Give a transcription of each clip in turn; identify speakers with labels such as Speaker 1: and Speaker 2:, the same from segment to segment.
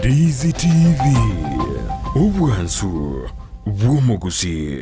Speaker 1: Ndizi TV, obwansu bw'omogusii.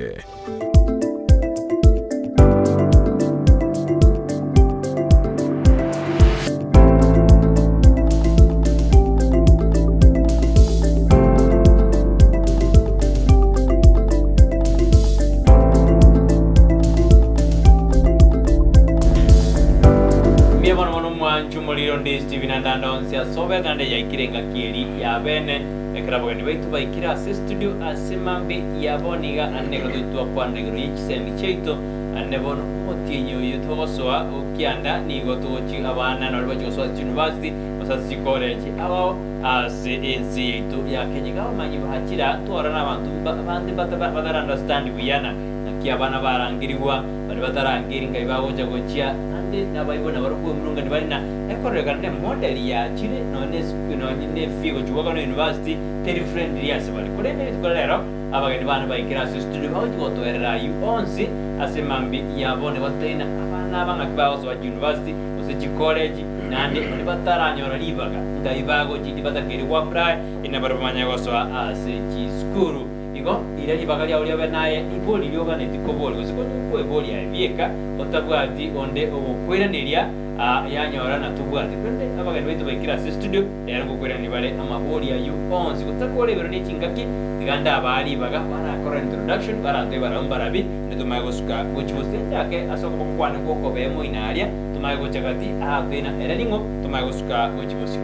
Speaker 2: Mbuya mono mono omwancho omoriro onde Stephen ande ande onsi ase obete naende yaikire engaki eri ya bene ekero abageni baito baikire ase estudio ase mambia ya bono iga ande nigo tochi twakwana igoro ye chisemi chiaito ande bono omotienyi oyo togosoa okianda nigo togochi abana nori bachi gosoa ase chiuniversity gose ase chikoleji abao ase ense yaito ya Kenya iga abamanyi bachire aa twarora nabanto bande batara understand buya na naki abana barangerigwa baria batarangeri ngai bagocha gochia naende nabaibori nabarobwo emurungani bare na ekororekana ne model yachire nonye ne esukuru nonye ne efee gochia goakana university teri friendly ase bare korende rituko ria rero abageni bane baikire ase estudio bagochia gotoerera ayio onsi ase mambia ya bono gototebia ng'a abana aba ng'aki bagosoa chiuniversity gose chicollege naende baria bataranyora ribaga ngai bagochia tibatakeire go apply erinde baria bamanye gosoa ase chisukuru. Igo riria ribaga riao riabe naye ribori rioganeti koboria, gose konye okweboria aye bieka, otabwati onde ogokoiraneria, aa, yanyora na tobwati. Korende abageni baito baikire ase estudio, rero ngokoiraneria bare amabori ayio onsi. Gotakora ebiro ne chingaki, tiga ndabaa ribaga barakore introduction, baratoe barabwo mbarabi, naende tomanye gosuka gochia gose njake ase okoboko kwane gw'okobee moino aria, tomanye gocha gati aa toina ere ning'o, tomanye gosuka gochia bosio.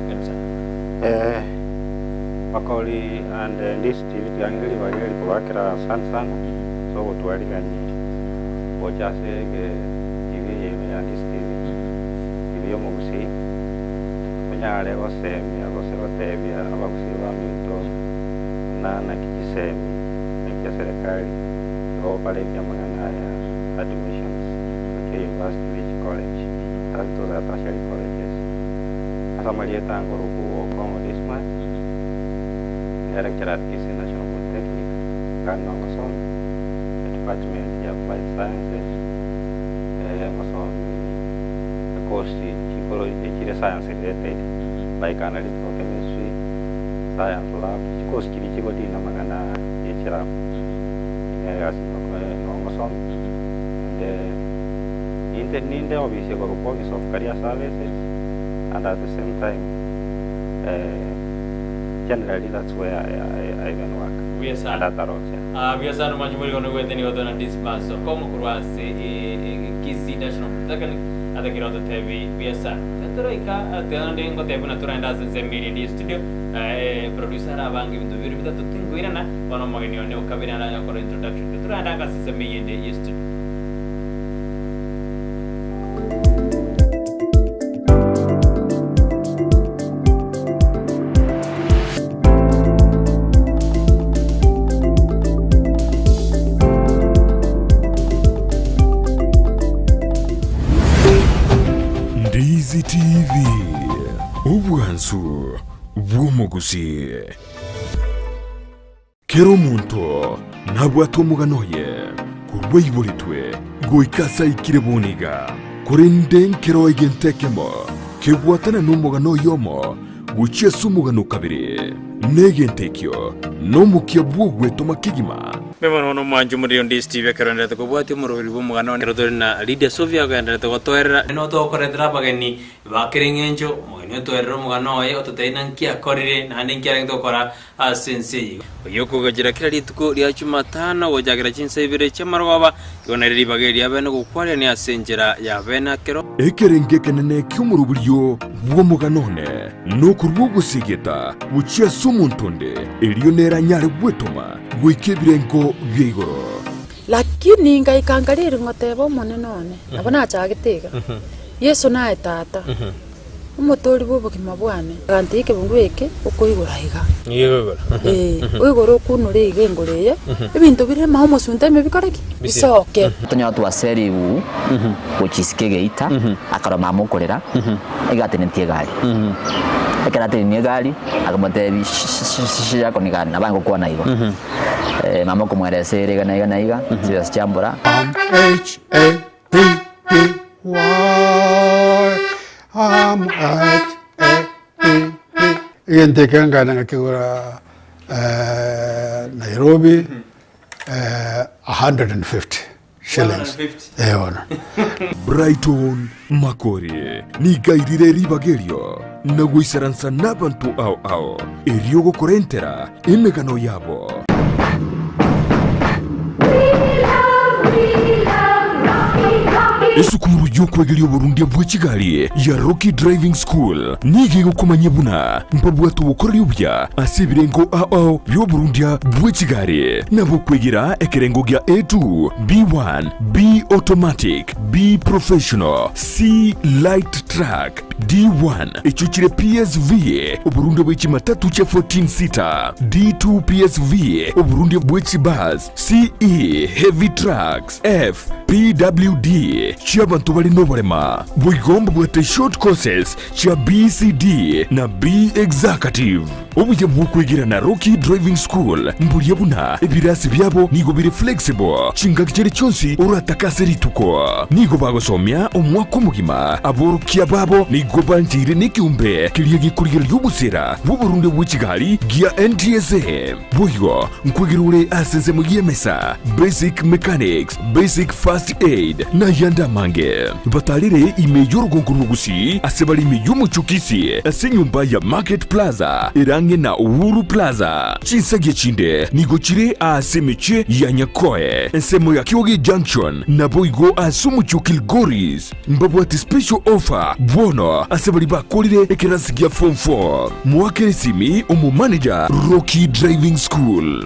Speaker 2: Karibu sana.
Speaker 3: Eh, Makori and Ndisi TV tiga ng'ire ribaga eri kobakera asante sana ase ogotwarigania gocha ase ege TV eye yaino ya Ndisi TV, TV ya omogusii, tonyare gosemia gose gotebia abagusii baminto buna naki chisemi naki eserekari egoopareti amang'ana aya admissions gochia university ne chicollege, those are tertiary colleges. Ase amarieta nkorokwa Okong'o Dismas, Director at Kisii National Polytechnic, nkande ngosomi edepartment ya Applied Sciences, ngosomi ecourse chikoro echire science related like analytical chemistry, science lab, chicourse chiria chigodeal na amang'ana ye chilab. Egasi ngosomi naende ninde ninde ofisi ekorokwa office of career services and at the same time generally that's where I, I, I even work
Speaker 2: Buya sana.
Speaker 3: and at Arocha.
Speaker 2: Ah, buya sana mwanchi morigo noigwete nigo tore na Dismas Okong'o korwa ase eh, eh, Kisii National Polytechnic atakire ototebi buya sana. Toroika tiga naende ngotebi buna toraende ase ensemo eria ende ya studio eh, producer arabange ebinto bibere bitato tinkoirana bono omogeni one okabere aranye gokora introduction. Toraende ase ensemo eyio ende ya studio.
Speaker 1: Ndizi TV, obwansu bw'omogusii. Kera omonto nabwate omogano oye korwa aiboretwe goika ase aikire bono iga, korende nkero egento ekemo kebwatana nomogano oyomo gochia ase omogano o kabere, na egento ekio nomokia bw'ogwetoma kegima.
Speaker 2: Mbuya mono mono omwanchi omoriri onde Steve ekero oenderete kobwatia omoroberi bw'omogano one ekero tore na Lydia Sofia ogenderete gotoerera. Nigo togokoretera abageni ba kera eng'encho, omogeni otoerere omogano oye ototebie naki akorire naende nki arenge gokora Ase ense eye. Oyio okogachera kera rituko ria Chumatano gochakera chinsa ibere chi'amarogoba, igo nere ribaga eria bene gokwarerania ase enchera ya bene akero.
Speaker 1: Ekerengo ekenene ki'omoroberio bw'omogano one nokorua ogosegeta gochia ase omonto onde, erio nere anyare gwetoma goika ebirengo bia igoro.
Speaker 4: Lakini ngaika nkariri ngoteba Omonene one, nabo nachagete iga, Yeso naye Tata, Omotoori bw'obogima bwane. Agantebia ekebungo eke okoigora iga. Ee, oigore okunure iga engoro eye, ebinto bire ime omosunte ime bikore ki? Bisoke.
Speaker 5: Tonyora twaserigwe gochia isiko egeita, akarora mama okorera, iga atenetie egari. Ekero atenenie egari, akamotebia shi yako ni gani, nabo aye gokwana igo. Mama okomoeresa ere iga na iga na iga, chibesa chiambora.
Speaker 6: M H A P P Y M H A P P. Egento eke nkagenda ngakegora Nairobi 150 shillings.
Speaker 2: 150.
Speaker 6: Eh, bono.
Speaker 1: Brighton Makori nigo airire ribaga erio na goisaransa nabanto ao ao, erio gokorentera emegano yabo. Esukuru y'okwegeria oborundia bwe chigari ya Rocky Driving School nigo egokomanyia buna mbabwate obokoreri obuya ase ebirengo ao ao bi'oborundia bwe chigari, nabo okwegera ekerengo gia A2, B1, B Automatic, B Professional, C Light Truck, D1 echio chire PSV, oborundia bwe chimatatu chia 14 seater, D2 PSV, oborundia bwe chibus, CE Heavy Trucks, F PWD chi'abanto bare noborema. Boigo mbabwate short courses chia BCD na B Executive. Obuya bw'okwegera na Rocky Driving School mboria buna ebirasi biabo nigo bire flexible chingaki chiria chionsi oratake ase rituko. Nigo bagosomia omwaka omogima. Aborokia babo nigo bancheire nekeombe keria gekorigereria obosera bw'oborundia bwe chigari gia NTSA. Boigo nkwegera ore ase ensemo y'emesa, basic mechanics, basic first aid, na ayande amange. Batarere ime y'orogongo rw'Ogusii ase bare ime y'omochie o Kisii ase enyomba ya Market Plaza ere ang'e na Uhuru Plaza. Chinsagia chinde nigo chire aase emechie ya Nyakoe, ensemo ya Kioge Junction, naboigo ase omochie o Kilgoris. Mbabwate special offer bono ase baria bakorire ekerasi gia form 4. Moakere esimi omomanager Rocky Driving School.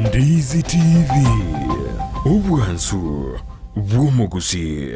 Speaker 1: Ndizi TV, obwansu bw'omogusii.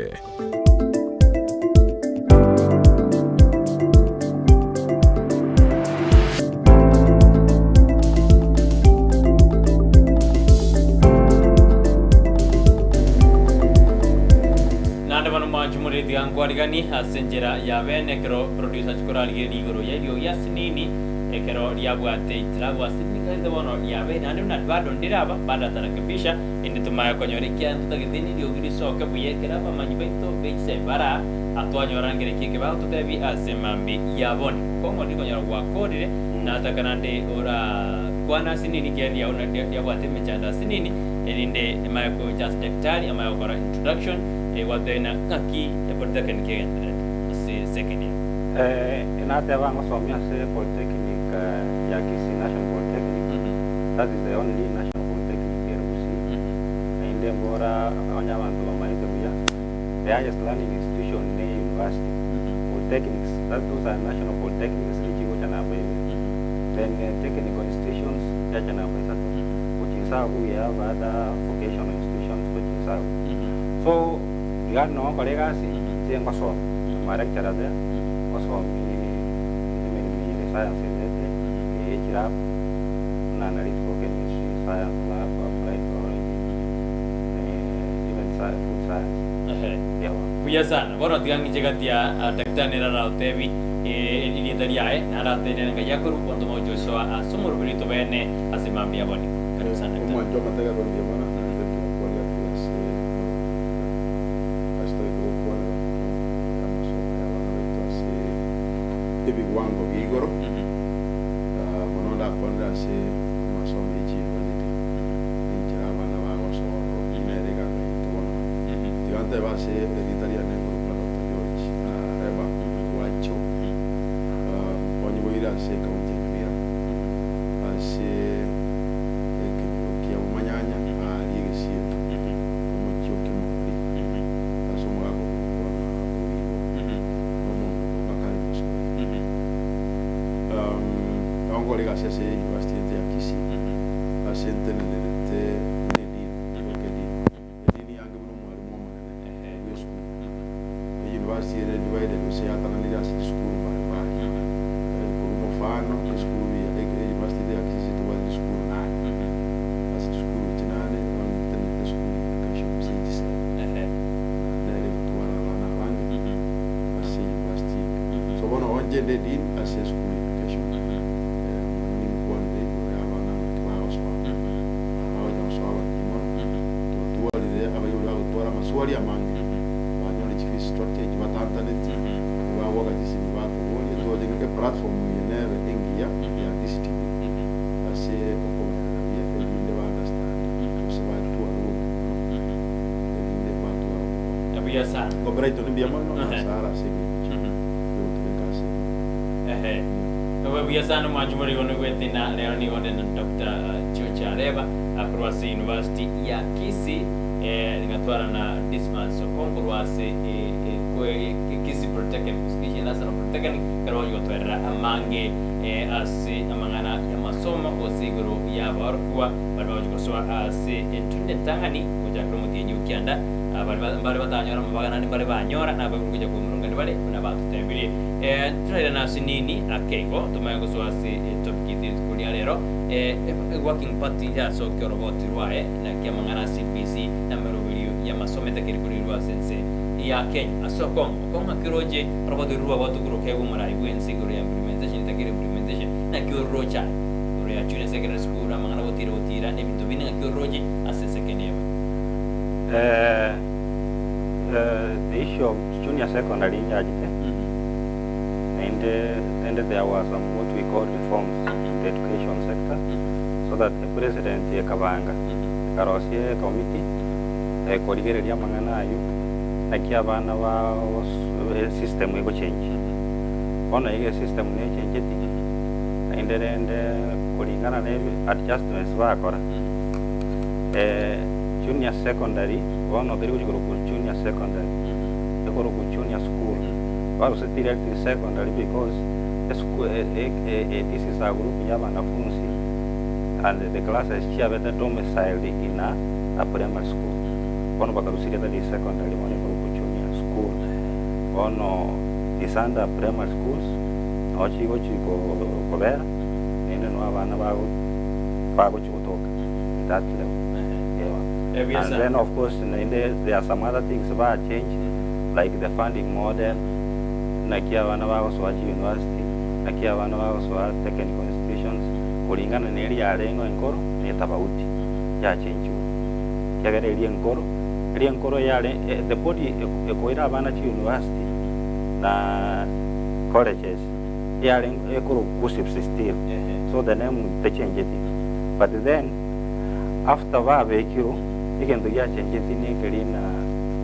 Speaker 2: Naende bono mwanche omoriri tiga nkwariganie ase enchera ya bene ekero producer achia korarigereria igoro ya eriogi asinini ekero riabwate itilabu asinini gose bono riabeire naende buna bado ndire aba bado atarekebisha Inde tomanye konyora ekiagera ntotagete neriogi risoke buya ekero abamanyi baito be chisemi bara atwanyora ngereki eke bagototebia ase mambia ya bono. Kong'o ndikonyora gwakorire, nataka naende orakwane ase nini ekiagera riao nario riabwate emechando ase nini, erinde emanye gocha ase daktari amanye gokora introduction egotebia ng'a ng'aki epolytechnic egendererete ase second year.
Speaker 3: Nateba ngosomia ase polytechnic ya Kisii National Polytechnic, that is the only national polytechnic ere Gusii. Naende mbora onye abanto bamaete buya, the highest learning institution ne university. Polytechnics, that those are national polytechnics richigocha namba ibere. Then technical institutions chiacha namba isato. Gochia inse abwo we have other vocational institutions gochia inse abwo. So, iga nogokora egasi, inche ngosoma, I'm a lecturer there, ngosomi emeremo eye ere science related, eye chilab, buna analytical chemistry, science lab, applied biology, even food science.
Speaker 2: Ehe.
Speaker 3: Ewa.
Speaker 2: Buya sana. Bono tiga ng'iche gati ya ah, daktari nere aragotebi eh, erieta riaye, naende agotebi nere ngai akorwa, ontoma gocha gosoa ase omoroberi oito bene ase mambia abonio. Karibu sana daktari.
Speaker 7: Omwancho amatega aroria mono, naende togokwaria tore ase omoroberi iga, ase togete gokwanera mono igoro y'amasomo y'abana baito ase ebigwango bia igoro. Mono ndakwanere ase amasomo ye chiuniversity, ninchera abana bagosoa ororo, eyio nere eganga yaito bono. Tiga ntebe ase erieta riane nkorokwa Doctor George Reba Gwacho, onyiboire ase ecounty ya Nyamira, ase ekenyoro kia Bomanyanya aaria Egesieri, omochie o Kimori, ase omogaka okorokwa ng'a Owigo, na omonto okorokwa Karen Mosori. Nabo nkore egasi ase University yaito ya Kisii, ase ntenenerete buna edean, nkoruka edean. Edean yange buna omwalimu omonene bw'esukuru. Eyunivasiti ere divided gose yatananire ase chisukuru mbari mbari. Korwa omofano, esukuru ya eyunivasiti yaito ya Kisii tobwate chisukuru nane. Ase chisukuru echi nane, bono ntenenerete esukuru ya education gose echisemi. Na nere egotwara abana abange ase eyunivasiti eye. So bono onche inde edean ase esukuru ya education, mono ninkwanere igoro y'abana naki bagosoa. Bagocha gosoa abanyinyi mono, twatwarire abaibori bagotwara amaswali.
Speaker 2: Buya sana.
Speaker 7: Igo Brighton mbuya mono
Speaker 2: Ehe.
Speaker 7: ase are ase eng'encho yogotobeka ase
Speaker 2: Ehe. Obe buya sana omwanchi omorigwa nigwete na rero nigo nde na Doctor George Areba akorwa ase University ya Kisii eh, ngatwara na Dismas Okong korwa ase eh, eh, kwe- eh, Kisii Polytechnic gose Kisii National Polytechnic ekero bagochia gotwerera amange eh, ase amang'ana y'amasomo gose igoro y'abaorokigwa baria bagochia gosoa ase entunda entang'ani gochakera omotienyi o kianda Ah, baria ba- mbare batanyora amabaga naende mbare banyora na abaibori gocha kwemurungania bare buna batotebirie. Eh, torairane ase nini ake igo tomanye gosoa ase etopic yaito rituko ria rero eh, e- working party yasokia oroboti rwaye naki amang'ana a CBC na ameroberio y'amasomo etakeri korirwa ase ense ya Kenya. Ase okong'u, okong'u ake roche oroboti rorwo rwabwate korokegwa omorai bw'ense igoro ya implementation etakeri implementation naki ororoche aye igoro ya junior secondary school amang'ana gotira gotira na ebinto binde ng'aki ororoche ase second year.
Speaker 3: Eh, eh, the issue of junior secondary inchachete naende naende there were some what we call reforms in the education sector so that the president ekabanga ekarosia ecommittee ekorigereria amang'ana aywo naki abana ba system egochange bono iga esystem nechencheti naende rende koringana na adjustments bakora eh, Junior secondary, bono teri gochia korokwa junior secondary, ekorokwa junior school. Baruseti direct secondary because eschool this is a group ya abanafunzi and the classes chiabete domiciled in a primary school. Bono bakarusia rieta ria secondary bono ekorokwa junior school. Bono is under primary schools, nabo chigochi kobera, naende nabo abana bagochi gotoka in that level. Yeah. And then of course naende there are some other things ba change like the funding model naki abana bagosoa chi university naki abana bagosoa technical institutions koringana na eria yareng'o enkoro na etabauti yachenchiwe ekiagera eria enkoro eria enkoro yare the body ekoira abana chi university na colleges eyarenge ekorokwa KUCCPS still so the name techencheti but then After babekirwe, egento giachenchetie nekeri ng'a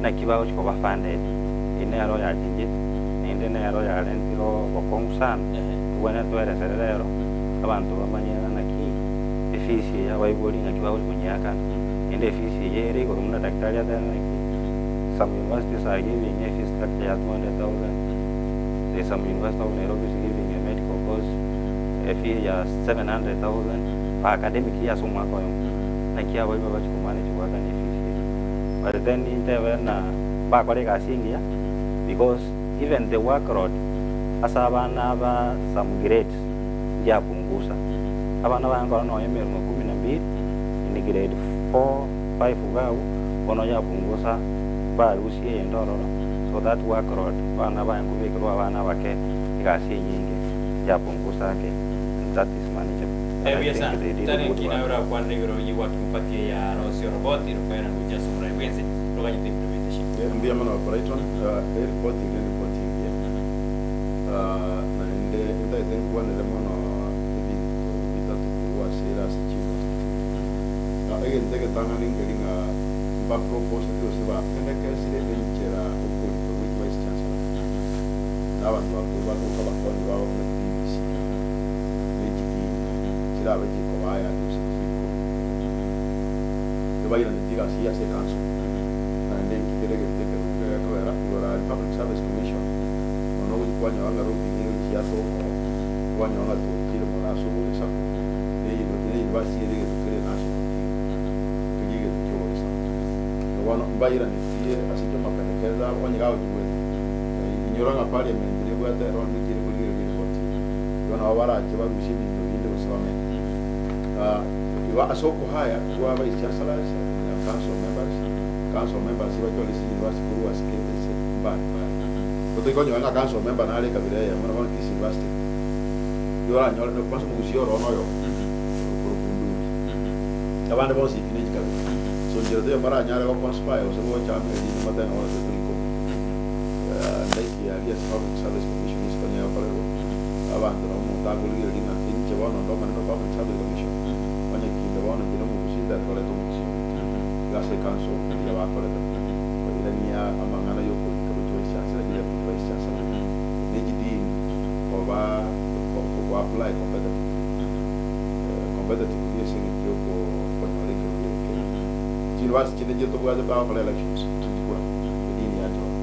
Speaker 3: naki bagochia koba funded. Eyio nero yachenchetie, naende nero yarentire obokong'u sana, tobwenerete toeresere rero, abanto bamanye ng'a naki efees eye abaibori naki bagochia konyeakana. Naende efees eye ere igoro buna daktari atebete naki, some universities are giving a fee structure ya 200,000, there is some university of Nairobi is giving a medical course a fee ya 700,000. Per academic year ase omwaka oyomo. Naki abaibori bagochia komanage goakana efees eyio. But then intebe ng'a mbakore egasi engiya because even the workload ase abana aba some grades ndiapungusa. Abana baye nkorora nonya emeremo kumi na mbili in grade four, five iga abwo, bono yapungusa barusia eyende ororo so that workload abana baye nkobekerwa abana abake egasi enyinge yapungusa ake and that is manageable.
Speaker 2: Ebuya sana. Tari nki naye orakwanere igoro ye working party eye ya rosia oroboti rokoerana gochia ase oborai bwense roganyete implementation.
Speaker 7: Mbuya mono Brighton, eripoti eri neripoti engiya, naende ntagete nkwanere mono ebinto bitato korwa ase ere ase chiuniversity. Egento egetang'ani nkeri ng'a mbaproposeti gose bapendekesire enchera okorikwa gwe chivice chancellor na abanto bakorwa bagoka abakonyi babo buna TBC. ne chidini chirabe chikobaaya gose chikoruta. Ebairanetie egasi eye ase ecouncil, naende inki kere egento ekeronge gekogera igoro aria Public Service Commission mono ogochia kwanyora ng'a lobbying egochia yatoka oo, kwanyora ng'a twaikire mono ase obogesaku, ne ne university ere egento kere national team, keria egento kia obogesaku. Igo bono mbairanetie ase inche amapendekezo abo onye gagochia goeta, inyora ng'a parliament nebwate eroni gochia ere korigereria eripoti eye. Igo nabo barache barusie ebinto binde gose bamenye. Igo ase okohaya kwa vice chancellors na council members, council members bachore ase university korwa ase kende ase mbari mbari. Igo toikonyora ng'a council member nare ekabira eyemo na bono Kisii University. Igo oranyore kwanza omogusii oro ono oyomo okorokwa Ndungi. Abande bonsi eki ne chikabira. So inchera teiyo mbaranyare go conspire gose gocha amo erinde mbatebe ng'a bono intwe tori ikomi. Like aria ase Public Service Commission isiko nigo egokorerwa, abanto nabo omonto akorigereria ng'a inche bono onde omonene o Public Service Commission, onye kinde bono inche nomogusii ntagete koreta omogusii ominto. Iga ase ecouncil mbuya bakorete. Goetania amang'ana y'okorika gochia Vice Chancellor, chi Deputy Vice Chancellor, ne chi Dean koba ko apply competitively, competitively ase eng'encho y'okonyora ekerogo eke. Chiuniversity chinde nchire tobwate bagokora elections chikura, edean yachora.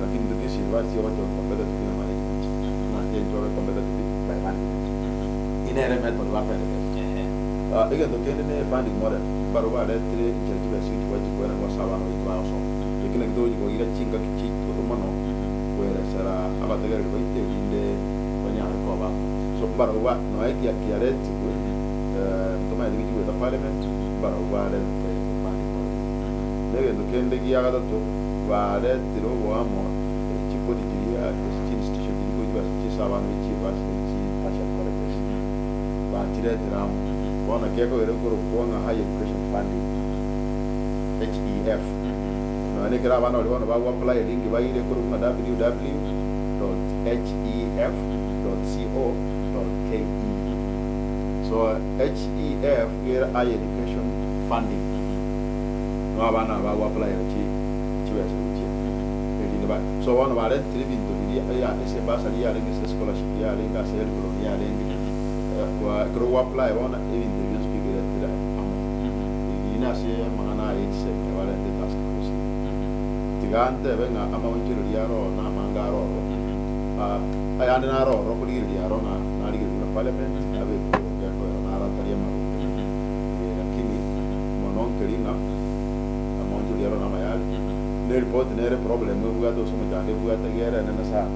Speaker 7: Lakini intwe Kisii University egochorwa competitively na management, buna inche nchore competitively by management. Eyio nere emethod bakoerekesa. Egento kende ne funding model, barobwo baretire enchera chibesa chigwa chikoenanwa ase abana baito bagosoma. Eki nakio togochia koira chingaki chiaito mono koeresera abategereri baito erinde banyare koba amo. So mbarobwo ba nonya kia kiaretirwe ntomaete ngichi goeta parliament, mbarobwo barente funding model. Na egento kende gia gatato, baretire oboamo chibody chiria gose chiinstitution chiria chikochia chibesa chiase abana be chiuniversity ne chi tertiary colleges. Bachiretire amo. Bono kekogera nkorokwa ng'a Higher Education Funding, HEF. Nonya nekero abana baria bono bago apply link baire ekorokwa ng'a www.hef.co.ke. So HEF nigo ere Higher Education Funding. Nabo abana aba bago applyera chi chibesa gochia erinde ba so bono barentire ebinto biria eya ase ebursary yarenge ase escholarship yarenge ase HELB loan yarenge ekero ogo apply bono ebinto ebi bionsi biberetire amo. Eyio nase amang'ana aya echisemi abarente task force eye. Tiga ntebe ng'a amaonchoreria aro na amange aro oro, ayande naro oro okorigereria aro ng'a narigereria buna parliament abekwe gekoera naro atari amaronge. Lakini mono nkeri ng'a amaonchoreria aro namaya are, na eripoti nere problem ebwate gose omochando ebwate iga ere enene sana.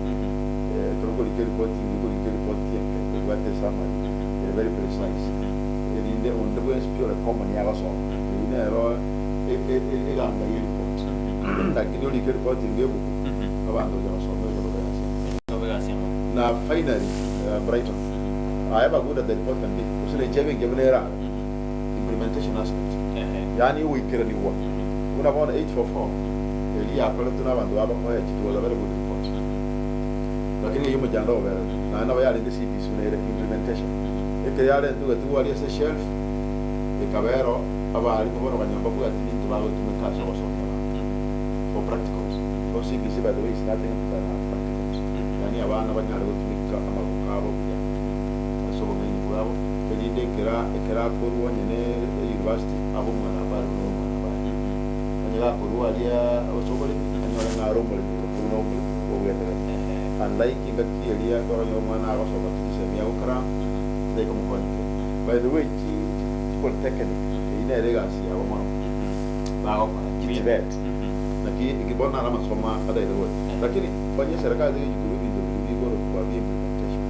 Speaker 7: Ekero okorika eripoti engiya okorika eripoti enke ebwate esummary ere very precise erinde onde bwensi pi ore common agosoma. Eyio nero eganga ye ripoti. Lakini orike eripoti engiya ebuku abanto gocha gosoma gocha koba egasi enkong'u. Na finally Brighton, however good that the report can be, gose nechi ebe engiya buna erabe, implementation aspect, yaani ogoikeranigwa buna bono 844 eria yakoretwe na abanto babakoechi it was a very good report. Lakini eyio omochando oberete, naende nabo yarenge CBC buna ere implementation. Ekero yarentwe egatigwa aria ase eshelf, ekaba ero abalimu bono okanyora mbabwati binto bagotumeka ase ogosomia abanto for practicals. So CBC by the way is nothing than practicals. Yaani abana banyare gotumeka amagoko abo buya ase obong'aini bwabo, erinde ekera ekero akorwa onye ne university abe omwanahabari buna ore omwanahabari. Onye gakorwa aria ase oboremi, anyore ng'a are omoremi okorwa na oboremi obweterete. Unlike engaki eria tokonyora omwana agosoma chisemi agokora, titari komokonya kende. By the way, chi chi polytechnic eyio nere egasi yabo mono bagokora, chi TVET. Naki eki bono naro amasomo ataete gocha. Lakini onye eserekari tegochi korwa ebinto biria bikorokwa bia implementation,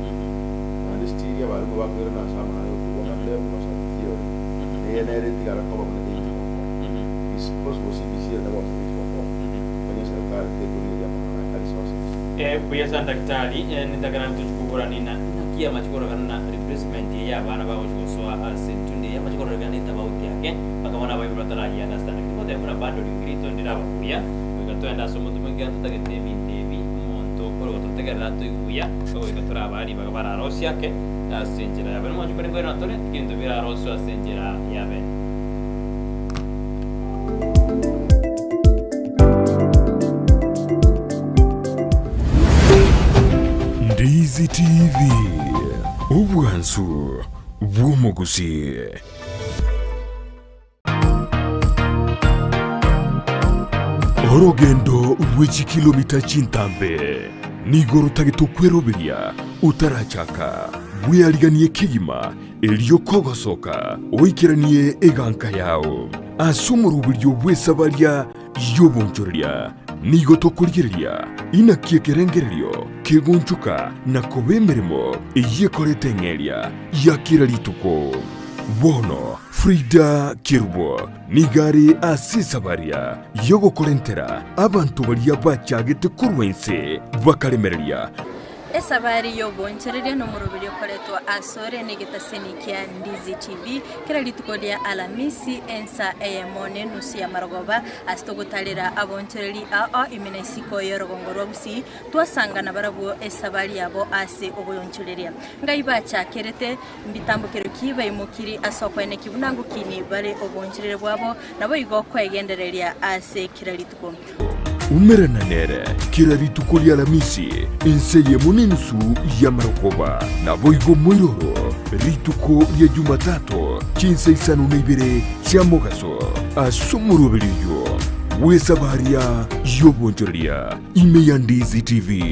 Speaker 7: naende still abarimu bakoirana ase amang'ana yokorwa amatemu gose theory, eye nere etigara koba buna 844. It's possible CBC ere nabo gose 844, onye eserekari tekorigereria amang'ana a resources.
Speaker 2: Buya sana daktari, nintagera ntochi koborani na naki amache kororekana na replacement eye y'abana bagochi gosoa ase etundi eye amache kororekana na etabauti ake mpaka bono abaibori batarayia understand lakini goteba buna bado rigirito ndiraba buya goika toende ase omonto moike totagete ebinto ebi omonto ore gototegerera atoigwe buya goika torabaa ribaga bararosie ake ase enchera ya bene mwanchi mbare nkoirana tore ebinto biraroswe ase enchera ya bene.
Speaker 1: Ndizi TV, obwansu bw'omogusii. Orogendo rwe chikilomita chintambe nigo rotagete okweroberia otarachaka, bweariganie kegima erio kogosoka oikeranie eganka yao. Ase omoroberio bw'esabaria y'obonchoreria nigo tokorigereria inaki ekerengererio kegonchoka na koba emeremo eyio ekoreta eng'eria ya kera rituko. Bono Frida Kerubo nigo are ase esabaria y'ogokorentera abanto baria bachagete korwa inse bakaremereria.
Speaker 8: Esabari y'ogoonchoreria nomoroberio okoretwa asore negetaseni kia Ndizi TV kera rituko ria Alamisi ensa eyemo nenusu ya marogoba ase togotarera aboonchoreri ao ime na isiko y'orogongo rwa Gusii twasangana barabwo esabari yabo ase oboonchoreria. Ngai bachakerete Mbitambokero ki baimokirie ase okoenekia buna ngokini bare oboonchoreria bwabo, naboigo kwegendereria ase kera rituko.
Speaker 1: Umerana nere kera rituko ria Alamisi, ense eyemo nenusu y'amarogoba, naboigo moiroro rituko ria Jumatato chinsa isano na ibere chia mogaso, ase omoroberi oyio bw'esabaria y'obonchoreria ime ya Ndizi TV.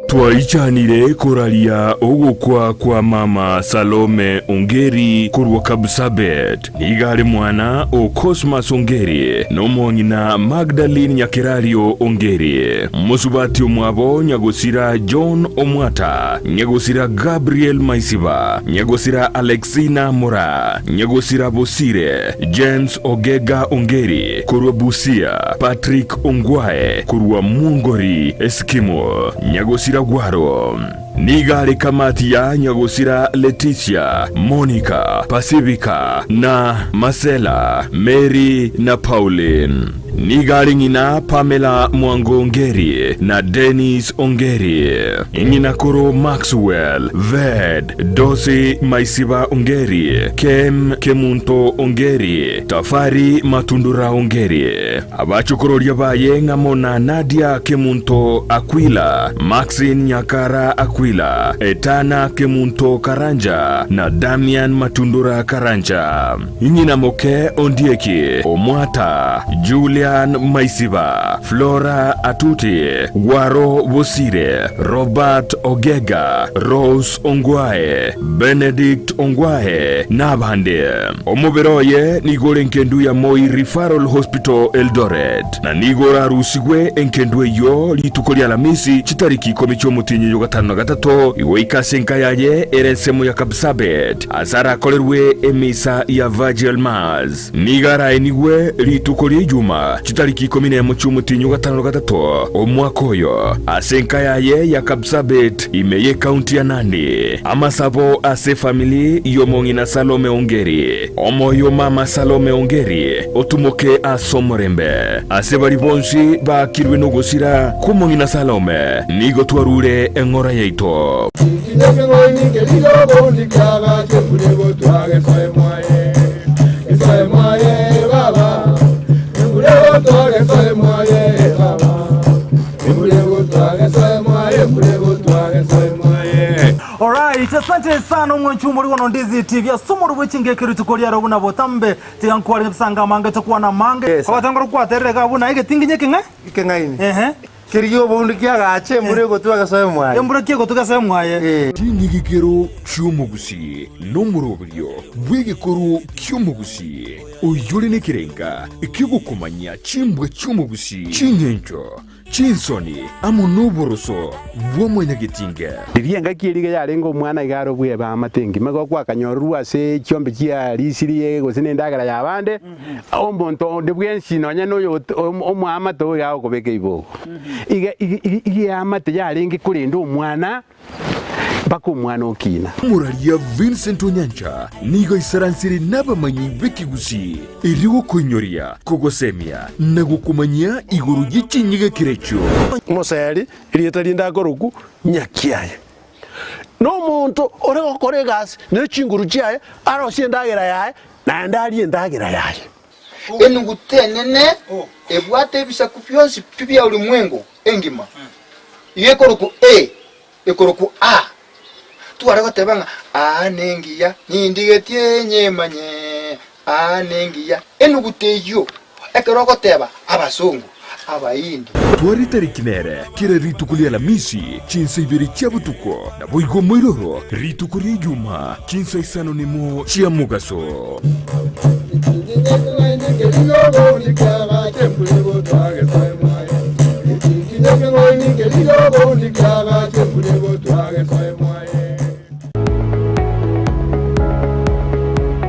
Speaker 1: Twaichanire koraria ogokwa kwa mama Salome Ongeri korwa Kapsabet. Nigo are mwana o Cosmas Ongeri na omong'ina Magdalene Nyakerario Ongeri. Mosubati omwabo nyagosira John Omwata, nyagosira Gabriel Maisiba, nyagosira Alexina Moraa, nyagosira Bosire James Ogega Ongeri korwa Busia, Patrick Ongwae korwa Mwongori Eskimo, nyagosira Gwaro. Nigo are kamati ya nyagosira Leticia, Monica, Pacifica, na Marcella, Mary na Pauline. Nigo are ng'ina Pamela Mwango Ongeri na Dennis Ongeri, ng'ina koro Maxwell, Ved, Dosi Maisiba Ongeri, Kem Kemunto Ongeri, Tafari Matundura Ongeri. Abachokororia baye ng'amo na Nadia Kemunto Aquila, Maxine Nyakara Aquila, Etana Kemunto Karanja, na Damian Matundura Karanja. Ng'ina moke Ondieki Omwata, Julian Maisiba, Flora Atuti, Gwaro Bosire, Robert Ogega, Rose Ongwae, Benedict Ongwae, na abande. Omobere oye nigo ore enkendu ya Moi Referral Hospital Eldoret, na nigo orarusigwe enkendu eyio rituko ria Alamisi chitariki ikomi chi'omotienyi oyo gatano na gatato goika ase enka yaye ere ensemo ya Kapsabet ase arakorerwe emisa ya Virgil Mass. Nigo araenigwe rituko ria Ijuma chitariki ikomi nemo chi'omotienyi o gatano na gatato omwaka oyo ase enka yaye ya Kapsabet Ime y'Ekaunti ya Nandi, amasabo ase efamili y'omong'ina Salome Ongeri. Omoyo mama Salome Ongeri otumoke ase omorembe. Ase baria bonsi baakirwe nogosira kw'omong'ina Salome, nigo twarure eng'ora yaito.
Speaker 9: Alright, asante sana omwanchi omori bono Ndizi TV ase omoro bwe chingeke rituko riaro buna botambe tiga nkware ebisanga amange tokwana amange
Speaker 10: Yes.
Speaker 9: ogatanga rokwaterere iga buna egetinginye ekeng'e
Speaker 10: Ekeng'aini.
Speaker 9: ehe
Speaker 10: Kerigia oboundu kiagache embura egotwa egesoe mwaye.
Speaker 9: Embura ki egotwa egesoe mwaye.
Speaker 10: Eh.
Speaker 1: Ching'igikero chi'omogusii nomoroberio bw'egekoro ki'omogusii, oyore nekerenga ki'ogokomanyia chimbwa chi'omogusii, ching'encho Chinsoni amo noboroso bwa mwanyagetinge.
Speaker 11: Riria engaki eria iga yarenge omwana iga are obweba amate engima, igo gwakanyororwa ase chiombe chia risiri gose na endagera y'abande, omonto onde bwensi nonya na oyo omoamate oyo iga agokobeka ibogo. Iga iga iga eamate yarenge korenda omwana. mpaka omwana okina.
Speaker 1: Omoraria Vincent Onyancha nigo aisaransire nabamanyi b'ekegusii erio gokoinyoria, kogosemia na gokomanyia igoro ye chinyigekero echio.
Speaker 12: Omoseri, erieta rinde akorokwa Nyakiaye, nomonto ore gokora egasi ne chinguru chiaye, arosie endagera yaye, naende arie endagera yaye.
Speaker 13: Enuguta enene ebwate ebisaku bionsi pi bia ulimwengu engima, iga ekorokwa A, ekorokwa A. Tware goteba ng'a aa nengiya, nindigetie nyemanye, aa nengiya. Enuguta eyio, ekero ogoteba abasongo, Abahindi.
Speaker 1: Tware tariki nere kera rituko ria Alamisi chinsa ibere chia botuko, naboigo moiroro rituko ria Ijuma chinsa isano nemo chia mogaso.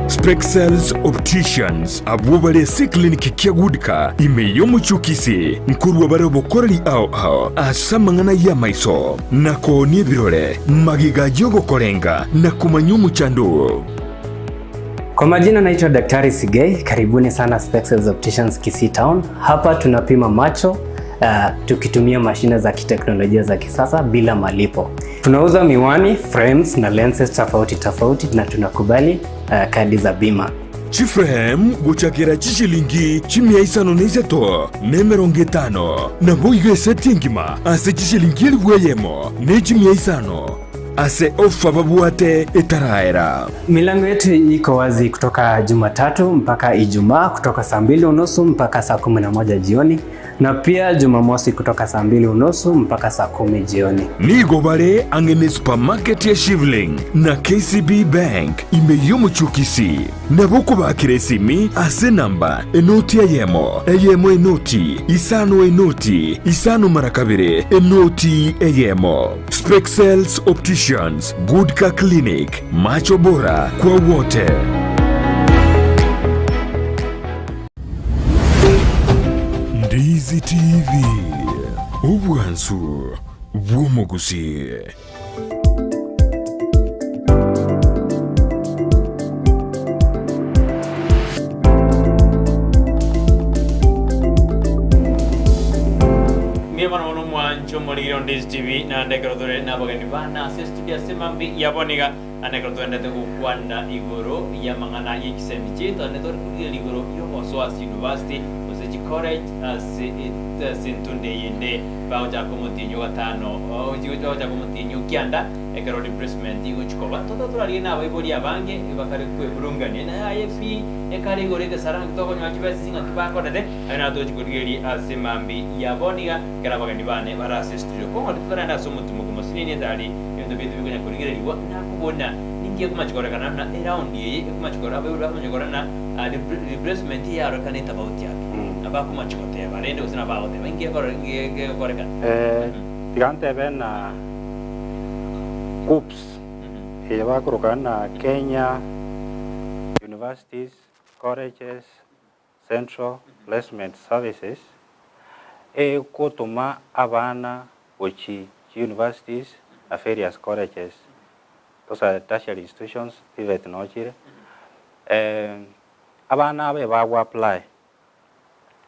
Speaker 1: Spexels Opticians abwo bare ase eclinic kia Goodka ime y'omochie o Kisii nkorua bare obokoreri ao ao ase amang'ana y'amaiso na koonia ebirore magega y'ogokorenga na komanya omochando oo.
Speaker 14: Kwa majina naitwa Daktari Sigei, karibuni sana Spexels Opticians Kisii Town. Hapa tunapima macho tukitumia mashine za kiteknolojia za kisasa bila malipo. Tunauza miwani, frames na lenses tofauti tofauti na tunakubali kadi za bima.
Speaker 1: Chiframe gochakera chishilingi chimia isano na isato, na emerongo etano, naboigo eseti engima ase chishilingi elifu eyemo, ne chimia isano, ase ofa babwate etaraera.
Speaker 14: Milango yetu iko wazi kutoka Jumatatu mpaka Ijumaa kutoka saa mbili unusu mpaka saa 11 jioni na pia Jumamosi kutoka saa mbili unusu mpaka saa 10 jioni.
Speaker 1: Nigo bare ang'e ne supermarket ya Shivling na KCB Bank ime y'omochie o Kisii. Nabo okobakera esimi ase enamba enoti eyemo, eyemo enoti, isano enoti, isano mara kabere, enoti eyemo. Spexels Opticians, Good Car Clinic, Macho Bora kwa wote. Ndizi TV, obwansu bw'omogusii.
Speaker 2: Mbuya mono mono omwancho omorigire onde Ndizi TV naende ekero tore nabageni bane ase estudio ase mambia ya bono iga naende ekero toendete gokwana igoro y'amang'ana ye chisemi chiaito naende tore korigereria igoro y'ogosoa ase university gose chicollege ase ase entunde eyende. Bagochaka omotienyi o gatano, bagochaka omotienyi o kianda, ekero replacement igochia koba. Toto torarigie na abaibori abange bakare kweburungania, na aye pi ekare igoro egesara naki tokonyora chibesa echi ng'aki bakorete, aye naro togochia korigereria ase mambia ya bono iga, ekero abageni bane bare ase estudio. Kong'o titoragenda ase omotimoko mosinini etari ebinto biaito bikonya korigererigwa nakobuna ninki ekomachi korekana buna eround eye ekomachi korora abaibori bakomachi korora na replacement eye yarorekana etafauti ake. Abakomachi goteba rende gose nabo bagoteba inki gegokorekana?
Speaker 3: Tiga ntebe na KUCCPS eye bakoroka na Kenya Universities Colleges Central Placement Services, egotoma abana gochi chi universities na various colleges, those are tertiary institutions, TVET noo chire. Abana aba ebago apply,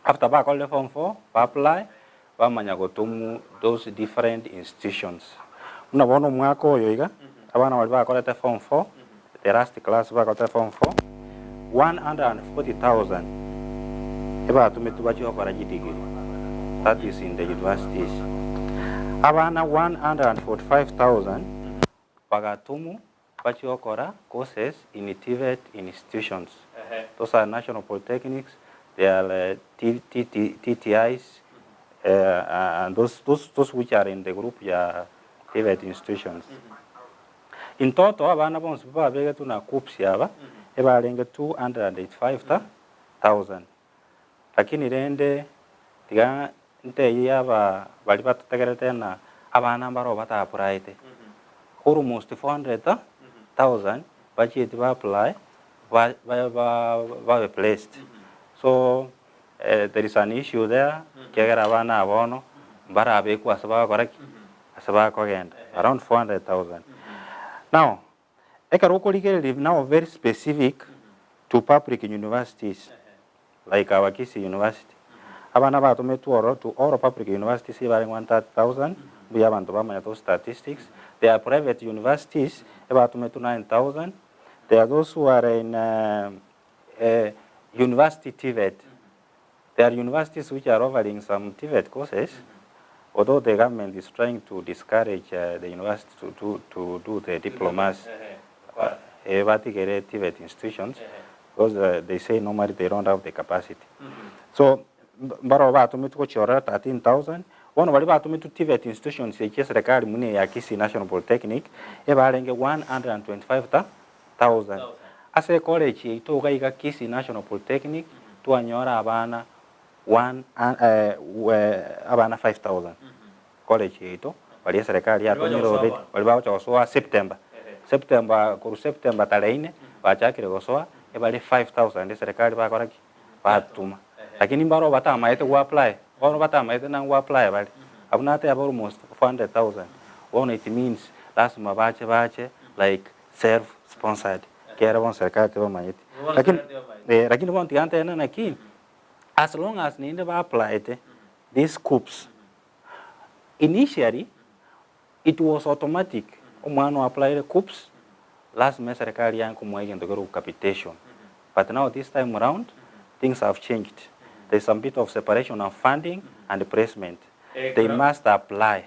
Speaker 3: after bakorire form four, ba apply, bamanya gotomwa those different institutions. Buna bono omwaka oyo iga, abana baria bakorete form four, the last class bakorete form four, 140,000 ebatometwe bachie gokora chidegree, that is in the universities. Abana 145,000 bagatomwa Bachie gokora courses in TVET institutions. Those are national polytechnics, they are TTIs and those, those, those which are in the group ya TVET institutions. In total abana bonsi babegetwe na KUCCPS aba ebarenge 285,000. Lakini rende tiga ntebie aba baria batotegerete ng'a abana mbaro bata applyete, almost 400,000 bachieti ba apply ba babe placed. So there is an issue there ekiagera abana aba bono mbarabekwe ase bagokora ki? Ase bakogenda around 400,000. Now Ekero okorigereria now very specific to public universities like our Kisii University, abana batometwe ororo to all public universities ebarenge 130,000 mbuya abanto bamanya those statistics. There are private universities ebatometwe 9,000, there are those who are in university TVET, there are universities which are offering some TVET courses although the government is trying to discourage the university to, to, to do the diplomas eh, batigere TVET institutions because they say normally they don't have the capacity. So mbaro batometwe gochiorora 13,000 bono baria batometwe TVET institutions echi eserekari muna eya Kisii National Polytechnic ebarenge 125,000 ase ecollege yaito iga iga Kisii National Polytechnic twanyora abana one abana 5000 college yaito baria eserekari yatomire already baria bagocha gosoa September, September korwa September tarehe ine bachakire gosoa ebare 5000 eserekari bakora ki? Batoma. Lakini mbaro batamaete go apply bono batamaete nang'o go apply bare abwo nateba almost 400,000 bono it means lasima bache bache like self sponsored ekiagera bono serikali tebamanyeti. Lakini lakini bono tiga ntebe naki As long as naende ba applyete these coops, initially it was automatic omwana o applyire coops lasima eserekari yange komoa egento kerokwa capitation. But now this time round things have changed there is some bit of separation of funding and placement they must apply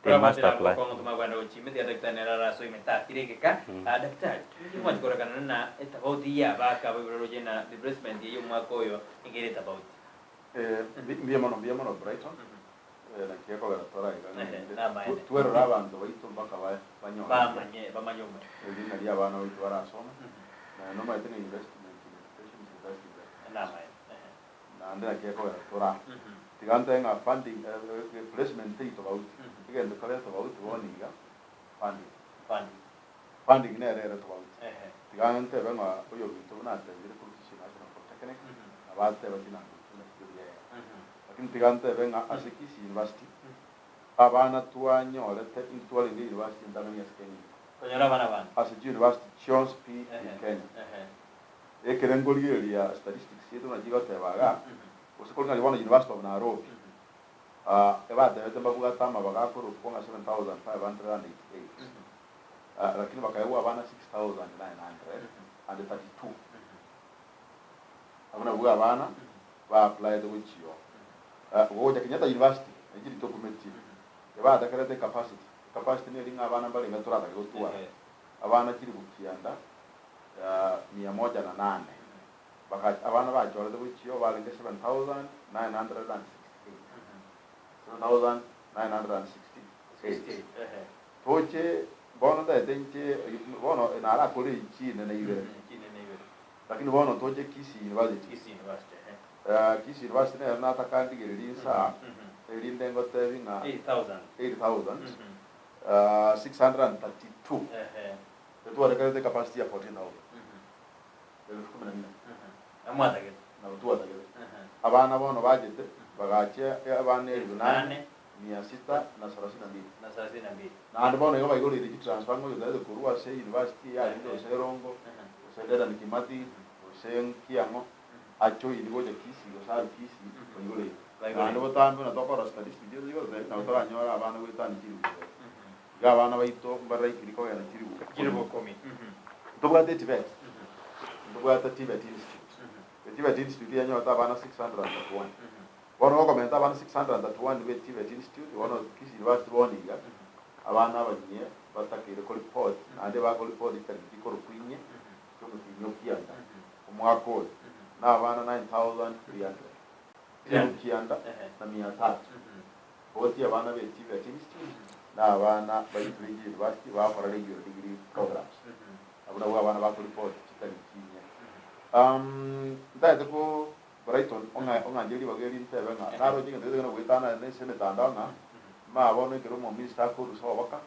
Speaker 3: they must
Speaker 2: Kora
Speaker 3: apply.
Speaker 2: bokong'u tumagwenda gochimete ya daktari nere arasoe emetakire egeka. Ah, daktari, inki mwanchi korekana na etabauti ya abaka abaibore roche na replacement eye omwaka oyo nigo ere etabauti?
Speaker 7: Eh, mbuya mono, mbuya mono Brighton. Eh, naki ekogera tore aiga
Speaker 2: Ehe,
Speaker 7: naende
Speaker 2: namaene.
Speaker 7: twerore abanto baito mpaka banyore
Speaker 2: Bamanye, bamanye omoyo.
Speaker 7: erina ria abana baito barasome. Naende omanyete ng'a investment in education is the best investment.
Speaker 2: Namaene. Ehe.
Speaker 7: Naende naki ekogera tore aa. Tiga ntoe ng'a funding, placement teri tofauti. Egento kare tofauti bono iga, funding.
Speaker 2: Funding.
Speaker 7: Funding nere ere tofauti.
Speaker 2: Ehe.
Speaker 7: Tiga ntebe ng'a oyominto buna atebire korwa Kisii National Polytechnic, nabo ateba chinamba echio buna chiria ere. Lakini tiga ntebe ng'a ase Kisii University, abana twanyorete intwe twarenge university entang'ani ase Kenya engima.
Speaker 2: Konyora abana abange.
Speaker 7: Ase chiuniversity chionsi pi in Kenya. Ekere nkorigereria statistics chiaito buna chigoteba igaa, gose koreng'ana bono University of Nairobi, ebatebete mbabwate amabaga akorokwa ng'a 7588, lakini bakaegwa abana 6932. Abwo nabwo abana ba applyete gochia oo. Gocha Kenyatta University, nainche ritokumetie, ebatakerete ecapacity, ecapacity neri ng'a abana mbarenge toratake gotwara, abana chilifu kianda mia moja na nane, baka abana bachorete gochia oo barenge 7968, 7968. Toche bono ntaete inche bono narakore chinene ibere. Lakini bono toche Kisii University.
Speaker 2: Kisii University, ehe.
Speaker 7: Kisii University nero nataka ndigererie insaa erinde ngotebi ng'a
Speaker 2: 8,000.
Speaker 7: 8,000 632
Speaker 2: Ehe.
Speaker 7: etwarekerete ecapacity ya 14,000 elfu kumi na nne.
Speaker 2: Namwatagete.
Speaker 7: Nabo twatagete. Abana bono bachete bagachia abana elfu nane mia sita na sarasini na mbili.
Speaker 2: Na sarasini na mbili.
Speaker 7: Naende bono igo baigoreire chitransfer ng'a oyotaete korwa ase university yarenge gose Erongo, gose Dedan Kimathi, gose Kiang'o, ajoin gocha Kisii gose arwe Kisii, baigoreire. Naende botambe buna tokorora statistics chiaito chigototebia nabo toranyore abana goetania chilifu ibere. Iga abana baito mbaraikiri kogenda chilifu ikomi.
Speaker 2: Chilifu ikomi.
Speaker 7: Ntobwate TVET, ntobwate TVET Institute. TVET Institute yanyorete abana 631. Bono gokomenta abana 631 be TVET Institute, bono Kisii University bono iga, abana abanyia batakeire koreport, naende bakoreport chitariki chikorokwa inye, chiomotienyi o kianda, omwaka oyo, na abana 9300. Chilifu kianda na mia tatu. Oti abana be TVET Institute na abana ba Ituri University bagokora regular degree programs. Abwo nabwo abana bakoreport chitariki inye. Ntagete ko Brighton ong'ancherie ribaga eri ntebe ng'a naroche egento gete kena goetana ase emetandao ng'a ma bono ekero omominista akorusa oboka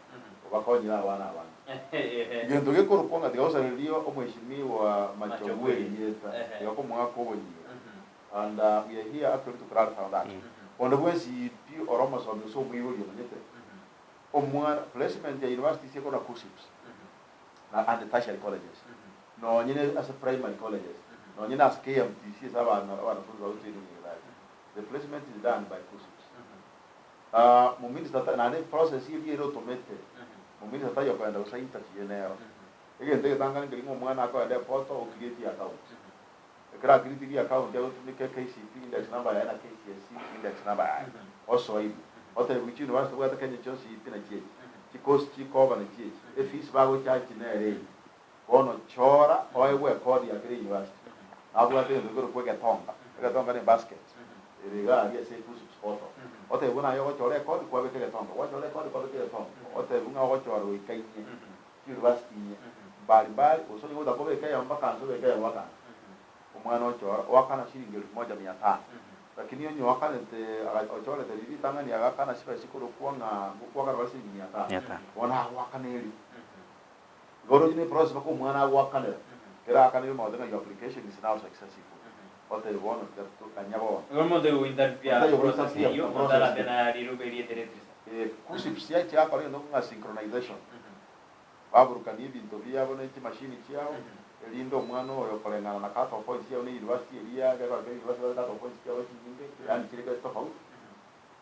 Speaker 7: obakonyire abana abange. Egento gekorokwa ng'a tiga gosareria omweshimiwa Machobwe erieta tiga komoaka obonyira and we are here actually to clarify on that. Onde bwensi pi ore omosomi gose omoibori omanyete omwana placement ya universities ekona KUCCPS na and tertiary colleges nonye ne ase primary colleges nonye na ase KMTC ase abana abanafunzi bagotrainwa nyagetari the placement is done by KUCCPS. Ah, mominister ta naende process eria ere otomete mominister taiyo okogenda gose interview nero. Egento egetangani nkeri ng'a omwana akogenda eportal o create account. Ekero acreatirie account agotumeka KCPE index number yaye na KCSE index number yaye osoa ime otebiwe chiuniversity tobwate Kenya chionsi pi nachi echi chicourse chikoba nachi echi efees bagocharge nere eye bono chora oegwe ecode ya kera university nabwate egento gekorokwa egetonga egetonga ne ebasket ere iga aria ase KUCCPS portal otebiwe naye ogochora ecode kwabeka egetonga gwachora ecode kwabeka egetonga otebiwe ng'a ogochora goika inye chiuniversity inye mbali mbali gose onye gotaka obeke eyemo mpaka nse obeke eyemo mpaka nse omwana ochora oakana shilingi elfu moja mia tano lakini onye oakanete aga ochorete riria ritang'ani agakana chibesa chikorokwa ng'a ngokwakana bare shilingi mia tano
Speaker 3: Mia tano.
Speaker 7: bono agoakana erio igo oroche ne eprocess mpaka omwana agoakanera ekero aakanire omanyete ng'a your application is now successful otebe bono tiga tokanya bono
Speaker 2: Igo omonto ogointerfere
Speaker 7: Omonto
Speaker 2: process
Speaker 7: ogointerfere
Speaker 2: eyio,
Speaker 7: na
Speaker 2: omonto
Speaker 7: process
Speaker 2: arate na rirobe eriete ritirisa.
Speaker 7: Eh, KUCCPS yacha yakora egento ng'a synchronization Baburukanie ebinto biabo ne chimashini chiabo, erinde omwana oyo koreng'ana na cut off points chiabo ne university eria gekora kera university ebwate cut off points chiabo chinyinge yaani chire tofauti,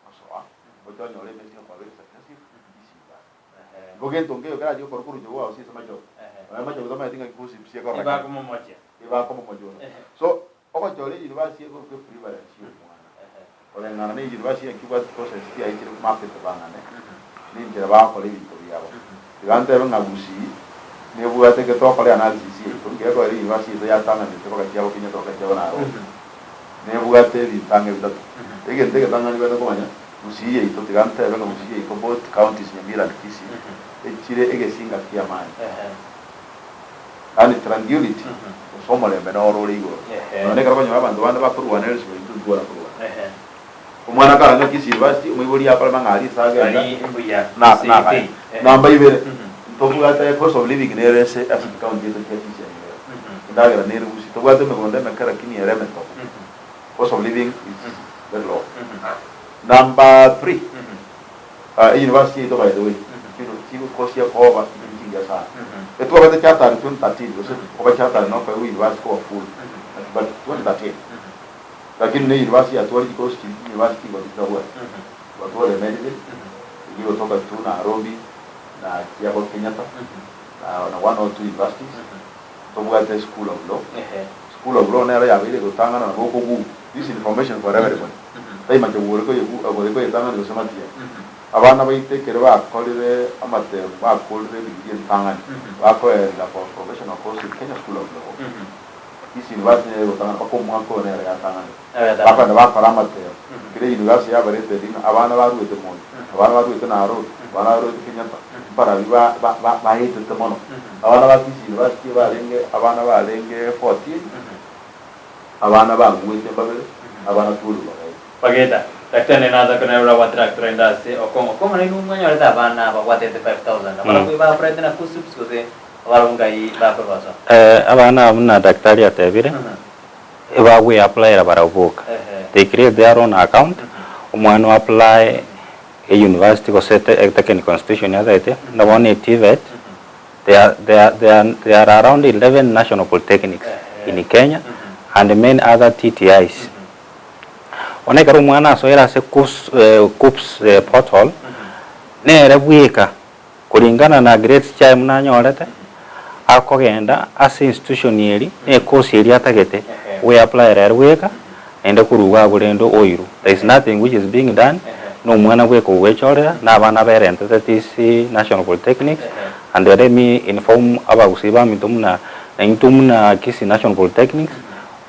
Speaker 7: osoa oche onyore emesi ng'a kwabeire successive easy university. Igo gento nkeiyo kerachie gokorwa korwa inche bwao ase amachogo. Nonya amachogo tamanyeti ng'aki KUCCPS ekororekana.
Speaker 2: Ebakomomochia.
Speaker 7: Ebakomomochia bono. So, ogochora eyunivasiti ekorokwa epreference ya omwana. Koreng'ana na eyunivasiti naki ebwate courses chiaye chire mapped bang'ane, na enchera bagokora ebinto biabo. Tiga ntebe ng'a Gusii nebwate ekero twakora eanalysis yaito, nkere koera eyunivasiti yaito yatang'anete mpaka chiabo Kenyatta mpaka chiabo Nairobi. Nebwate ebinto ang'e bitato. Egento egetang'ani bwate komanya, Gusii yaito, tiga ntebe ng'a Gusii yaito both counties Nyamira and Kisii, echire egesinga ki'amaani. Yaani tranquility, gose omorembe noro ore igoro. Nonya nekero okonyora abanto bande bakorwana ere sibo intwe ntwara korwana. Omwana karanywa Kisii University, omoibori akorema ng'a aria ase agenda,
Speaker 2: Ari mbuya,
Speaker 7: na
Speaker 2: gose
Speaker 7: nakaya.
Speaker 2: ete.
Speaker 7: Namba ibere, ntobwate cost of living nere ase ase chicounty chiaito chia Kisii and Nyamira. Endagera nere gusii, tobwate emegondo emeke lakini ere emetobu. Cost of living is very low. Number three, University yaito by the way, chikosi ekoba tichiri chingiya sana. Etwabete chartered 2013 gose koba chartered nokoegwa university koba full but 2013. Lakini ne university yatware chikosi chiri university chingoti chitabwati. Twatware medicine, eyio egotoka tu Nairobi na chiabo Kenyatta na one or two universities. Tobwate school of law. School of law nero yabeire egotang'ana nabo okoguu. This information for everybody. Taimache gore koyegu gore koyetang'ani gose matiang'i. Abana baito ekero bakorire amatemu bakorire edigiri entang'ani bakoenda for professional course in Kenya School of Law, this university nere egotang'ana mpaka omwaka oyo nere yatang'anete. Bakoenda bakora amatemu kera university yabaretedi ng'a abana baruete Moi, abana baruete Nairobi, abana baruete Kenyatta mbarabi ba ba ba baetete mono. Abana ba Kisii University barenge abana barenge 14. Abana baguete mbabere, abana twori bagaeta.
Speaker 2: Bagaeta. Daktari naye naza kona ore abwate Daktari inde ase okong'o. Okong'o nainwe mwanyorete abana babwatete 5000. Abarabwo ba applyete na KUCCPS gose abarabwo ngai bakorwa ase.
Speaker 3: Eh, abana aba buna daktari atebire, ebagwe applyera barabwo boka. They create their own account, omwana o apply e university gose e technical institution atagete, buna bono e TVET, There, there, there, there are around 11 national polytechnics in Kenya and many other TTIs. Bono ekero omwana asoire ase KUCCPS, eh, KUCCPS eh, portal, nere bweka kulingana na grades chiaye buna anyorete, akogenda ase institution eri, na ecourse eria atagete, we applyera ere bweka, naende korwa igo agwo rende oirwe. There is nothing which is being done, na omwana bweka ogwechorera, na abana berentete these national polytechnics, and let me inform abagusii baminto buna naintwe buna Kisii National Polytechnics,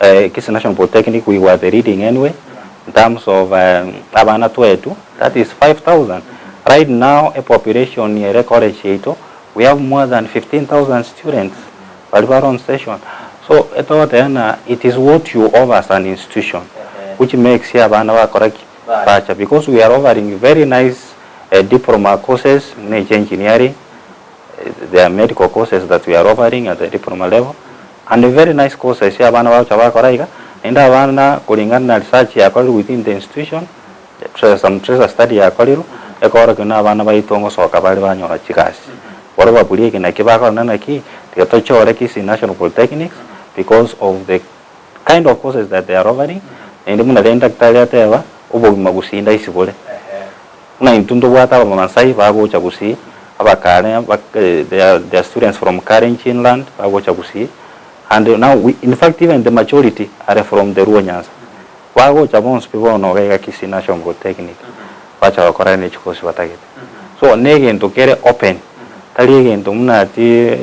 Speaker 3: Kisii National Polytechnic we were the leading anyway, in terms of abana twaetwe, that is 5000. Right now e population ere college yaito, we have more than 15000 students. Baria bare on session. So etogoteba ng'a it is what you offer as an institution which makes abana bakora ki? Bacha because we are offering very nice diploma courses buna echi engineering, there are medical courses that we are offering at the diploma level and very nice courses abana bagocha bakora iga, naende abana kulingana na research yakorirwe within the institution, some tracer study yakorirwe, ekorokia buna abana baito ngosoka bare banyora chigasi. Bono baburia eke naki bakorana naki, tiga tochore Kisii National Polytechnics because of the kind of courses that they are offering, naende buna rende daktari ateba, obogima gusii ndaisi bore. Buna intwe ntobwate abamasai bagocha gusii, abakare they are they are students from Kalenjin land bagocha gusii, and now we in fact even the majority are from the Luo Nyanza. Bagocha bonsi pi bono iga iga Kisii National Polytechnic, bacha gokora ne chikosi batagete. So negento kere open, tari egento buna ati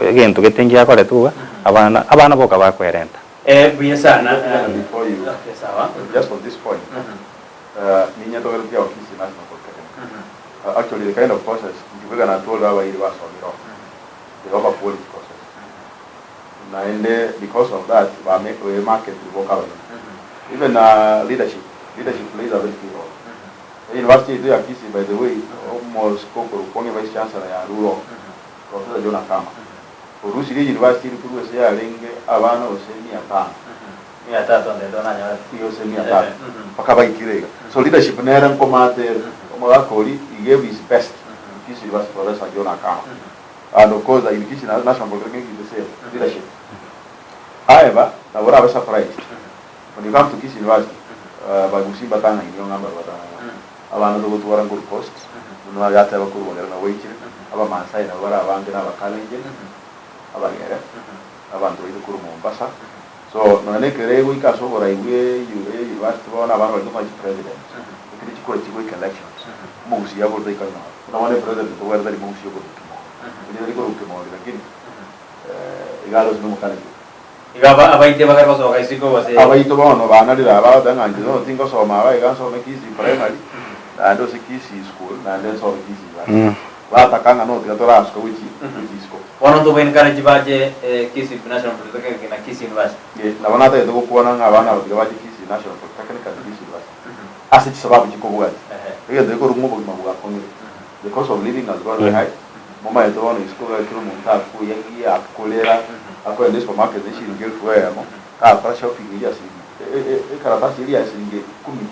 Speaker 3: egento gete ngiakoretwe iga, abana abana boka bakwerenta.
Speaker 2: Eh, buya sana.
Speaker 7: Before you,
Speaker 2: Okay, sawa.
Speaker 7: just on this point, ninyetogeretie ago Kisii National Polytechnic. Actually the kind of courses inche natwarire abairi basomire oo, they offer quality courses. Naende because of that bame market boka abanyene. Even leadership, leadership plays a very key role. University yaito ya Kisii by the way, omosike okorokwa ng'a vice chancellor ya Ruro, Professor John Akama, orusirie university eri korwa ase yarenge abana gose mia tano.
Speaker 2: Mia tatu ande nanyore.
Speaker 7: Gose mia tatu mpaka baikire iga. So leadership nere nkomate ere. Omogaka oria he gave his best in Kisii University Professor John Akama. And of course in Kisii National Polytechnic is the same leadership. However, nabo orabe surprised when you come to Kisii University, bagusii mbatang'aini ng'a mbaria batang'aini. Abana togotwara nkorwa coast, Buna agateba korwa bagere nabo baichire, Abamaasai nabo bare abange na Abakalenjin, Abagere, na abanto baito korwa Mombasa. So, nonya na ekero egoika ase oborai bwe university bono abana baria tokonyora chipresident, ekero chikura chigoika elections, omogusii abwo taikonyora. Buna bono epresident tobwate tari mogusii okorwa Kimori. Onye tari korwa Kimori lakini iga are gose na Omokalenjin.
Speaker 2: Iga abaito bakare gosoka isiko gose.
Speaker 7: Abaito bono banarire aba bagoteba ng'a inche bono tingosoma aba iga nsome Kisii Primary, naende gose Kisii School, naende nsome Kisii University. Bataka ng'a notiga torasuka gochia gochia isiko.
Speaker 2: Bono ntobo encourage bache Kisii National Polytechnic na Kisii University.
Speaker 7: Ee, nabo natagete gokwana ng'a abana aba tiga bache Kisii National Polytechnic and Kisii University ase chisababu chikobwatia. Egento gekorwa ng'a obogima bwakong'ire, the cost of living has gone very high, Momaete bono isiko iga kera omonto akoyagia, akorera, akoenda esupermarket ne shilingi elfu eyemo, gakora shopping eyio ya shilingi ekaratasi eria ya shilingi ikomi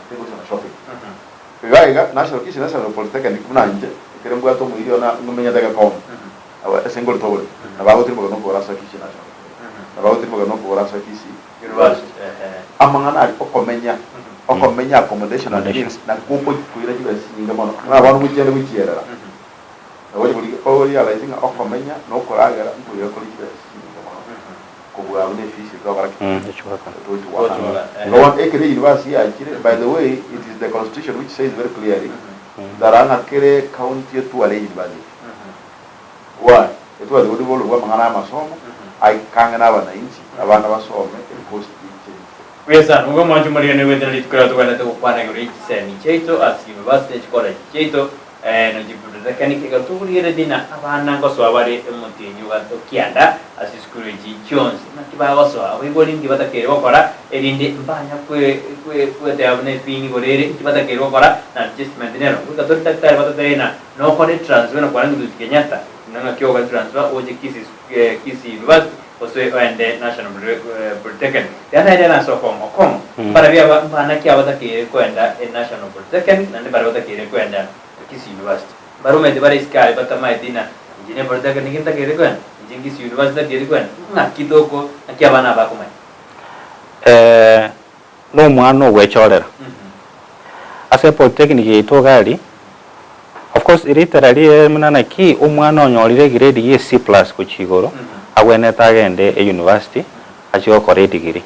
Speaker 7: tegoisana shopping. Iga iga National Kisii National Polytechnic buna inche, ekere mbwate omoiri one ng'omenyete Gekongo, ase ngorete oboremo, nabo agotirimboka nokogora ase Kisii National Polytechnic, nabo agotirimboka nokogora ase Kisii University. Amang'ana aria okomenya, okomenya accommodation and meals nakwo okoira chibesa chinyinge mono. Buna bono gochienda gochierera. Naboigo riria orealize ng'a okomenya na okoragera nkoira kore chibesa chinyinge mono kobua buna efees togokora ki? Togochi goakana. Igo bono ekero university yachire, by the way it is the constitution which says very clearly that ng'a kere county etware university. Why? Etware oborori bwa amang'ana ya amasomo aikang'e na abanainchi, abana basome ecost echange.
Speaker 2: Buya sana, nigo omwancho omorigani ogoetera rituko riria togwenerete gokwana igoro ye chisemi chiaito ase university ne chicollege chiaito. Nochi Polytechnic iga tokorigereretie ng'a abana ngosoa bare omotienyi o gato kianda ase chisukuru echi chionsi. Naki bagosoa? Abaibori inki batakeire gokora erinde mbanya kweteba buna efee igoro ere? Inki batakeire gokora na adjustment nero? Goika tore daktari batotebie ng'a nokore etransfer na kwana ng'ituchi Kenyatta buna ng'aki ogokora etransfer oche Kisii Kisii University gose oende National Polytechnic. Tiga naende nase Okong'o. Okong'o, mbarabwo aba mbana ki abatakeire koenda National Polytechnic naende mbarabwo batakeire koenda Kisii University. Mbaromete bare isiko aria batamaeti ng'a inche ne Polytechnic ntakeire koenda, inche Kisii University ntakeire koenda. Ng'aki toko, ng'aki abana aba bakomanya?
Speaker 3: Nomwana ogwechorera. Ase Polytechnic yaito iga aria, of course literally buna naki omwana onyorire egrade ya C plus gochia igoro, agwenerete agende e university achie gokora edegree.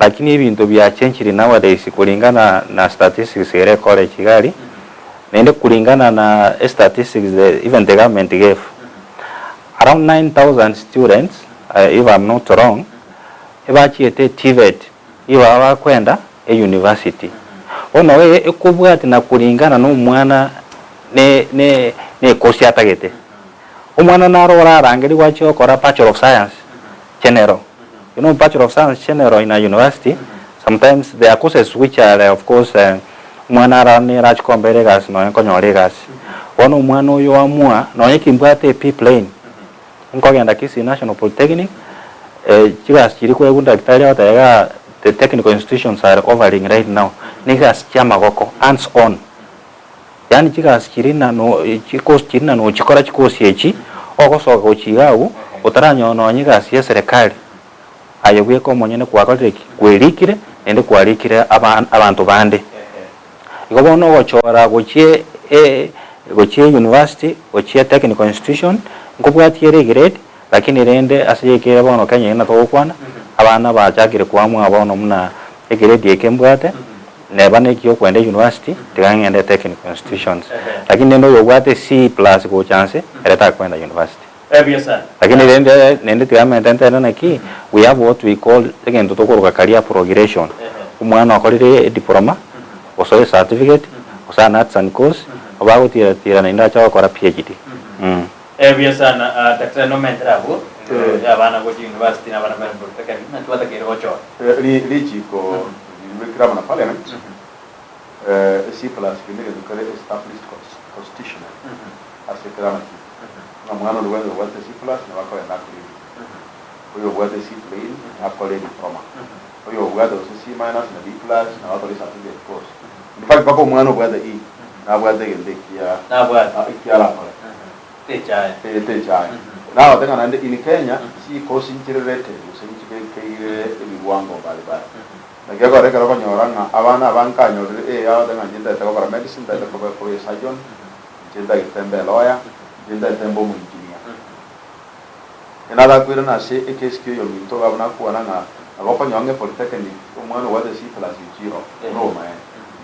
Speaker 3: Lakini ebinto biachenchiri nowadays kulingana na statistics ere ecollege iga aria, naende kulingana na estatistics the even the government gave, around 9000 students if I'm not wrong, ebachiete TVET igo baba bakwenda e university. Bono eye ekobwatia na kuringana na omwana ne ne ne ecourse atagete. Omwana naro orarangerigwe achie gokora bachelor of science general. You know bachelor of science general in a university sometimes there are courses which are of course omwana ara nere achie kombera egasi nonya nkonyora egasi. Bono omwana oyo oamua nonya ki mbwate e P plain Nkogenda Kisii National Polytechnic, chigasi chiria kwegwa daktari agoteba igaa the technical institutions are offering right now ne chigasi chia amagoko, hands on. Yaani chigasi chiria na no chikosi chiria na nochikora chikosi echi, ogosoka gochia iga abwo, otaranyora nonye egasi ya eserekari, aye bweka omonyene kwakorire ki? Kwerikire naende kwarikire aba abanto bande. Igo bono ogochora gochia gochia university, gochia technical institution, nkobwatia ere egrade, lakini rende ase yaikire bono Kenya eye natogokwana, abana bachakire koamua bono buna egrade eke mbwate, neba neki okwenda university, tiga ng'ende technical institutions. Lakini rende oyobwate C plus gocha nse, ere takwenda university. Lakini rende naende tiga mente ntebe naki, we have what we call egento tokoroka career progression. Omwana okorire ediploma, gose ecertificate, gose an arts and course, nabo agotira tira naende ache gokora PhD.
Speaker 2: Buya sana daktari nomentere abwo igoro ya abana gochia university na abana bare polytechnic naki batakeire gochora.
Speaker 7: Richiko ribekire amo na parliament, C plus kende egento kere established constitutionally ase kera amachiko. Ng'a omwana onde bwensi obwate C plus nabo akogenda akore edegree, oyo obwate C plain akore ediploma, oyo obwate gose C minus na D plus nabo akore ecertificate course. In fact mpaka omwana obwate E nabwate egento ekiya
Speaker 2: Nabwate.
Speaker 7: ekiya arakore.
Speaker 2: Techaye.
Speaker 7: Eh, techaye. Nagote ng'a naende in Kenya, chicourse nchire rated gose nchibekeire ebiwango mbali mbali. Naki ekero ekero okonyora ng'a abana aba nkanyorire ee agote ng'a inche ntagete gokora medicine, ntagete koba koba esurgeon, inche ntagete mbe elawyer, inche ntagete mbe omoengineer. Natakoirana ase ekesi kia oyominto iga buna akwana ng'a nabo okonyora ng'a epolytechnic omwana obwate C plus echiro buna obomaene.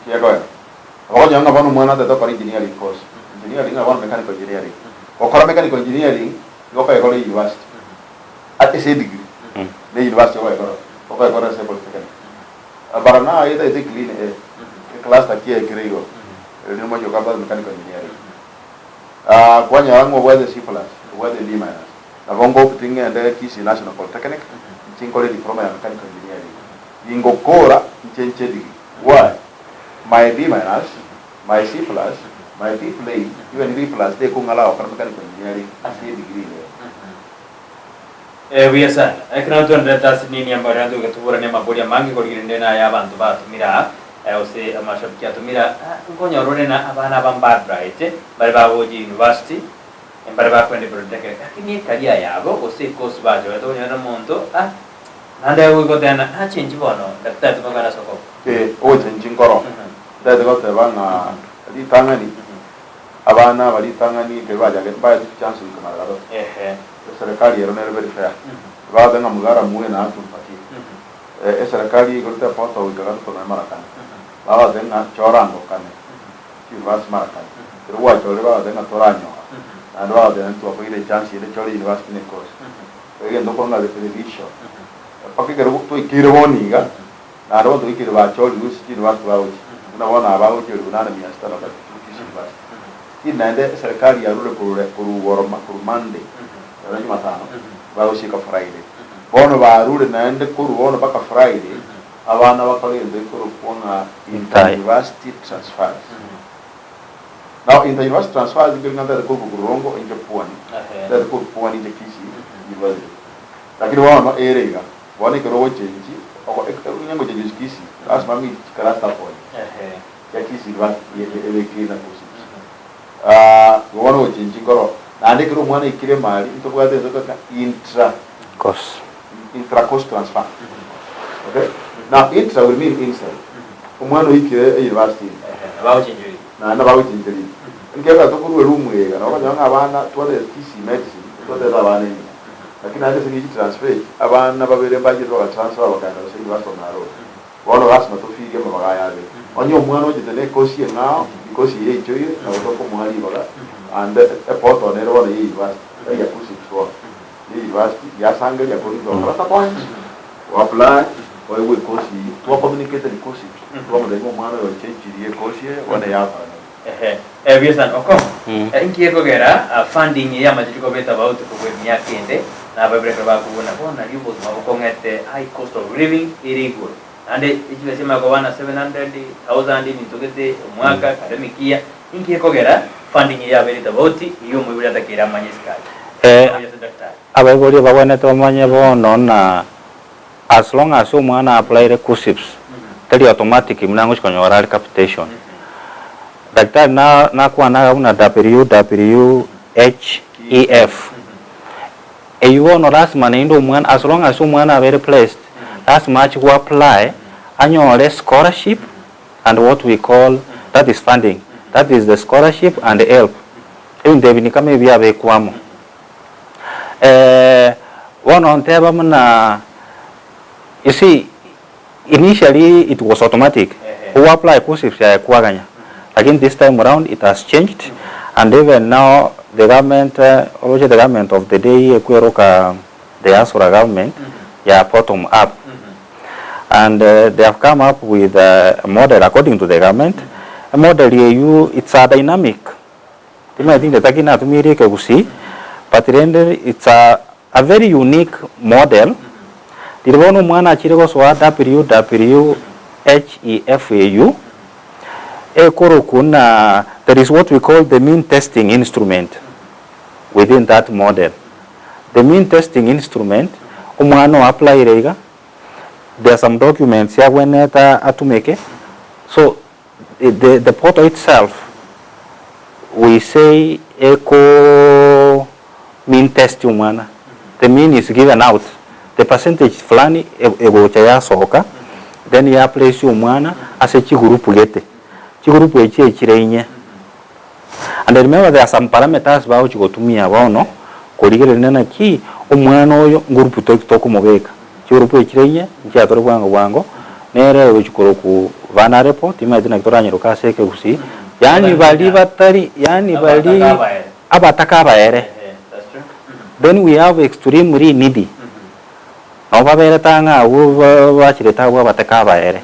Speaker 7: Ekiagera nabo okonyora ng'a bono omwana otagete gokora engineering course, engineering ng'a bono mechanical engineering. Gokora mechanical engineering nigo okoyekora eyunivasiti ase edegree ne eyunivasiti okoyekora okoyekora ase epolytechnic. Bara naye etagete eclean air, ecluster kiaye kere igoro, erio omochie okabwate mechanical engineering. Kwanyora ng'a obwate C plus, obwate D minus, nabo ngobuti ng'ende Kisii National Polytechnic, inche nkore diploma ya mechanical engineering. Ningokora inche nche degree. Why? My D minus, my C plus, my B plain, even B plus tekong'ala gokora mechanical engineering ase edegree ere.
Speaker 2: Eh, buya sana. Ekero ntwenderete ase nini amagena togetuborania amabori amange korigereria naye abanto batomire aa, eh, gose amashabiki atomire aa, ah, nkonyora ore na abana aba mbabright, mbare bagocha university, mbare bakoenda polytechnic, lakini ecareer yabo gose ecourse bachorete okonyora omonto ah, naende agogoteba nachenchi bono daktari tobakore ase okoboko.
Speaker 7: Eh, ogochenchi nkoro, ntagete goteba ng'a ritang'ani, abana aba ritang'ani ekero bachagete mbaete chance goika mara gatato.
Speaker 2: Ehe.
Speaker 7: Eserekari ero nere very fair. Bagote ng'a mugara muwe na atumpatie. Eserekari eigorete eportal goika gatato nonya mara kane. Bagote ng'a chora ango kane. Chiuniversity mara kane. Ekero gwachorire bagote ng'a toranyora. Naende bagote naende twakoire echance ende chora university ne course. Egento okorwa ng'a revision. Mpaka ekero twaikeire bono iga, naende bono twaikeire bachorirwe ase chiuniversity bagochia. Buna bono aba bagochia elfu nane mia sita na 32 Kisii University. Lakini naende eserekari yarure korure korwa igoro korwa Monday, rero Jumatano, bagosieka Friday. Bono barure naende korwa bono mpaka Friday, abana bakore egento gekorokwa ng'a inter-university transfers. Now inter-university transfers nkeri ng'a ntagete korwa Bogorongo inche Pwani, ntagete korwa Pwani inche Kisii University. Lakini bono ere iga, bono ekero ogochengi, ogo onye ngochengi Kisii, lasima ng'e chicluster points. Chia Kisii University ebekire na KUCCPS. Igo bono gochenchia nkoro naende ekero omwana aikire emari ntobwate ense toka intra
Speaker 3: Course.
Speaker 7: intra course transfer. Okay? Now intra will mean inside. Omwana oikire university ime.
Speaker 2: Nabagochencheria.
Speaker 7: Naende nabagochencheria. Ekiagera tokorwa eroom eye iga nabo okonyora ng'a abana twatete Kisii medicine twatete abana emia. Lakini naende ase eng'encho chitransfer echi abana babere mbachete bagatransfer bakaenda gose University of Nairobi. Bono lasima tofiirie amabaga aya abere. Onye omwana ochete nekosi eng'ao, rikosi eye eichoire, nabo tokomoa ribaga, and eportal nere bono ye university, tari ya KUCCPS bono, ye university, yasangeria according to our cluster points, o apply, oegwe ekosi eyio. Twa communicate ne KUCCPS, twamotebia ng'a omwana oyo ochenchirie ekosi eye, bono eyakora nabo.
Speaker 2: Ehe, eh, buya sana. Okong'u, eh, inki gekogera ah, funding eye y'amache koba etabauti kobua emiaka ende, na abaibori ekero bakobuna bono nario obogima bokong'ete high cost of living ere igoro. Naende echibesa chiamanya koba na 700, 1000 ebinto gete omwaka, academic year. Inki gekogera funding eye yabeire etabauti eyio omoibori atakeire amanye isiko aria?
Speaker 3: Eh,
Speaker 2: Oyo ase daktari.
Speaker 3: abaibori bagwenerete bamanye bono na as long as omwana a-applyire KUCCPS, teri automatic buna ngochi konyora are capitation. Daktari na nakwana iga buna WWHEF, eywo bono lasima naende omwana as long as omwana abeire placed, lasima achie go apply anyore scholarship and what we call that is funding, that is the scholarship and help. Ebinto ebi ni kama ebiabekwa amo. Bono nteba buna you see initially it was automatic ogo apply KUCCPS yaye kwaganya lakini this time round it has changed and even now the government oroche the government of the day ekweroka the Hustler government ya bottom up and they have come up with a model according to the government emodel eywo it's a dynamic Timanyeti inche taki natumirie ekegusii but rende it's a a very unique model riria bono omwana achire gosoa WWHEFAU ekorokwa na there is what we call the mean testing instrument within that model. The mean testing instrument omwana o applyire iga there are some documents agwenerete atumeke so The the portal itself we say eko mean test omwana, the mean is given out, the percentage fulani egocha yasoka Then ya place omwana ase chigroup gete. Chigroup echi echire inye. And remember there are some parameters bagochi gotumia bono korigereria naki omwana oyo ngroup to tokomobeka. Chigroup echire inye nchiatore bwango bwango nere ogochi korokwa vulnerable timanyeti naki toranyeroke ase ekegusii yaani baria batari yaani baria abataka abaere. Then we have extremely needy. Nabo baberete ang'e abwo bachirete abwo abataka abaere.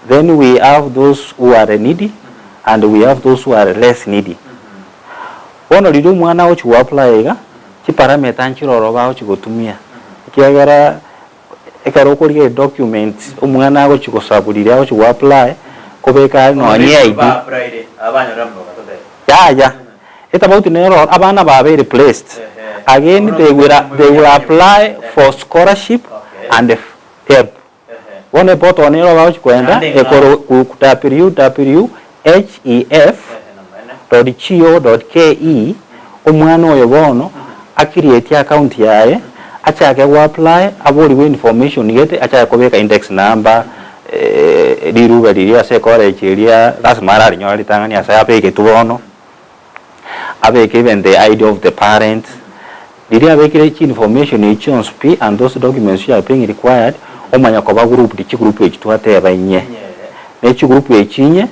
Speaker 3: Then we have those who are needy and we have those who are less needy. Bono riria omwana agochi go apply iga, chiparameter nchire ororo bagochi gotumia, ekiagera ekero okorigia edocuments omwana agochi gosabu riria agochi go apply, kobeka are nonye ID. Yaya, etabauti nero ororo abana babeire placed, again they will they will apply for scholarship and help. Bono eportal nero bagochi koenda ekoro www.hef dot go dot ke omwana oyo bono a create account yaye achake go apply aborigwe information gete achake kobeka index number Riruube riria ase ekorechi eria lasima ararinyore ritang'ani ase abegetwe bono, abeke even the ID of the parents, riria abekire chi information echio chionsi pi and those documents which are being required, omanya koba grouped chigroup echi twateba inye. Ne chigroup echi inye,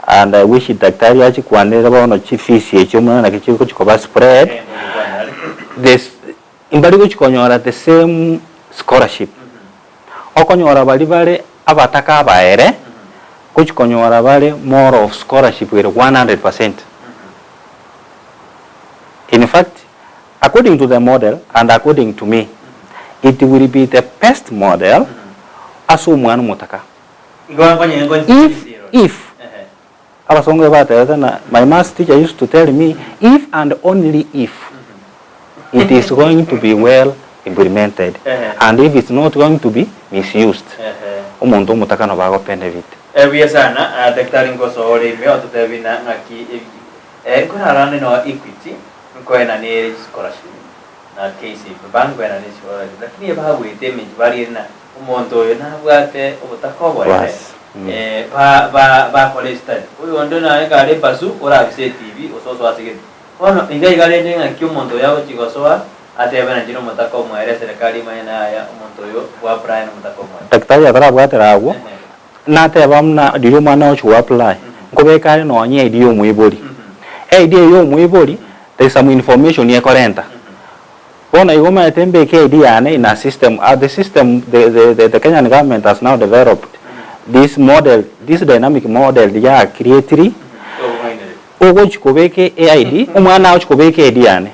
Speaker 3: and I wish daktari achikwanere bono chifees echi omanye naki chigochi koba spread, this mbari gochi konyora the same scholarship. Okonyora baria bare abataka abaere, gochi konyora bare more of scholarship ere 100%. In fact, according to the model and according to me, it will be the best model ase omwana omotaka. If, if, abasongo ebatebete na my maths teacher used to tell me, if and only if it is going to be well implemented and if it's not going to be misused, omonto omotaka nabo ago benefit.
Speaker 2: Buya sana Daktari ngosoore ime ototebi na ng'aki ebi nkorarande noa Equity nkoenana ere chischolarship na KCB bank nkoenana ere scholarship lakini ebagwete emechi bariere na omonto oyo nabwate obotaka oborere ba ba bakora estudy oyonde naye kare ebasu orabise etv gose osoe ase gete Bono iga iga rende ng'aki omonto oyo agochia gosoa, atebe na inche nomotaka omoere, eserekari emanye na yaya, omonto oyo bwa apply nomotaka omoere.
Speaker 3: Daktari atarabwatera agwo, nateba buna riria omwana agochia go apply, nkobeka are nonye ID ya omoibori. ID eye ya omoibori, there is some information ekorenta. Bono igo omanyete mbeke ID yane in a system, the system the the the Kenyan government has now developed this model, this dynamic model ya creatiri, Ogochi kobeka eID, omwana agochi kobeka eID yane,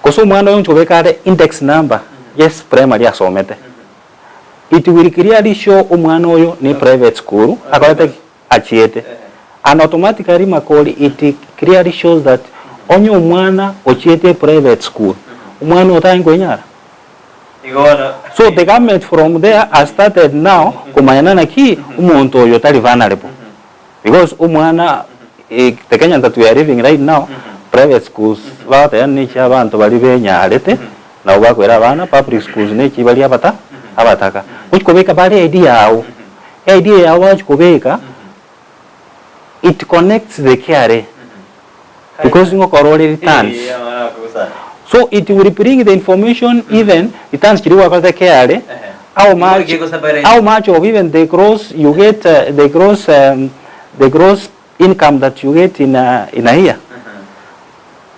Speaker 3: gose omwana oyo ngochi kobeka are index number yes primary asomete, it will clearly show omwana oyo ne private school akorete ki? Achiete. And automatically makori it clearly shows that onye omwana ochiete eprivate school, omwana oyo tari koinyara. So the government from there has started now komanya naki omonto oyo tari vulnerable. Because omwana the Kenya that we are living right now, private schools bagoteba nechi abanto baria benyarete nabo bakoira abana, public schools nechi baria abata abataka. Gochi kobeka bare ID yago, ID yago bagochi kobeka it connects the KRA because ngokora ore returns. So it will bring the information even returns chiria gwakorete KRA how much how much of even the gross you get the gross the gross income that you get in a in a year.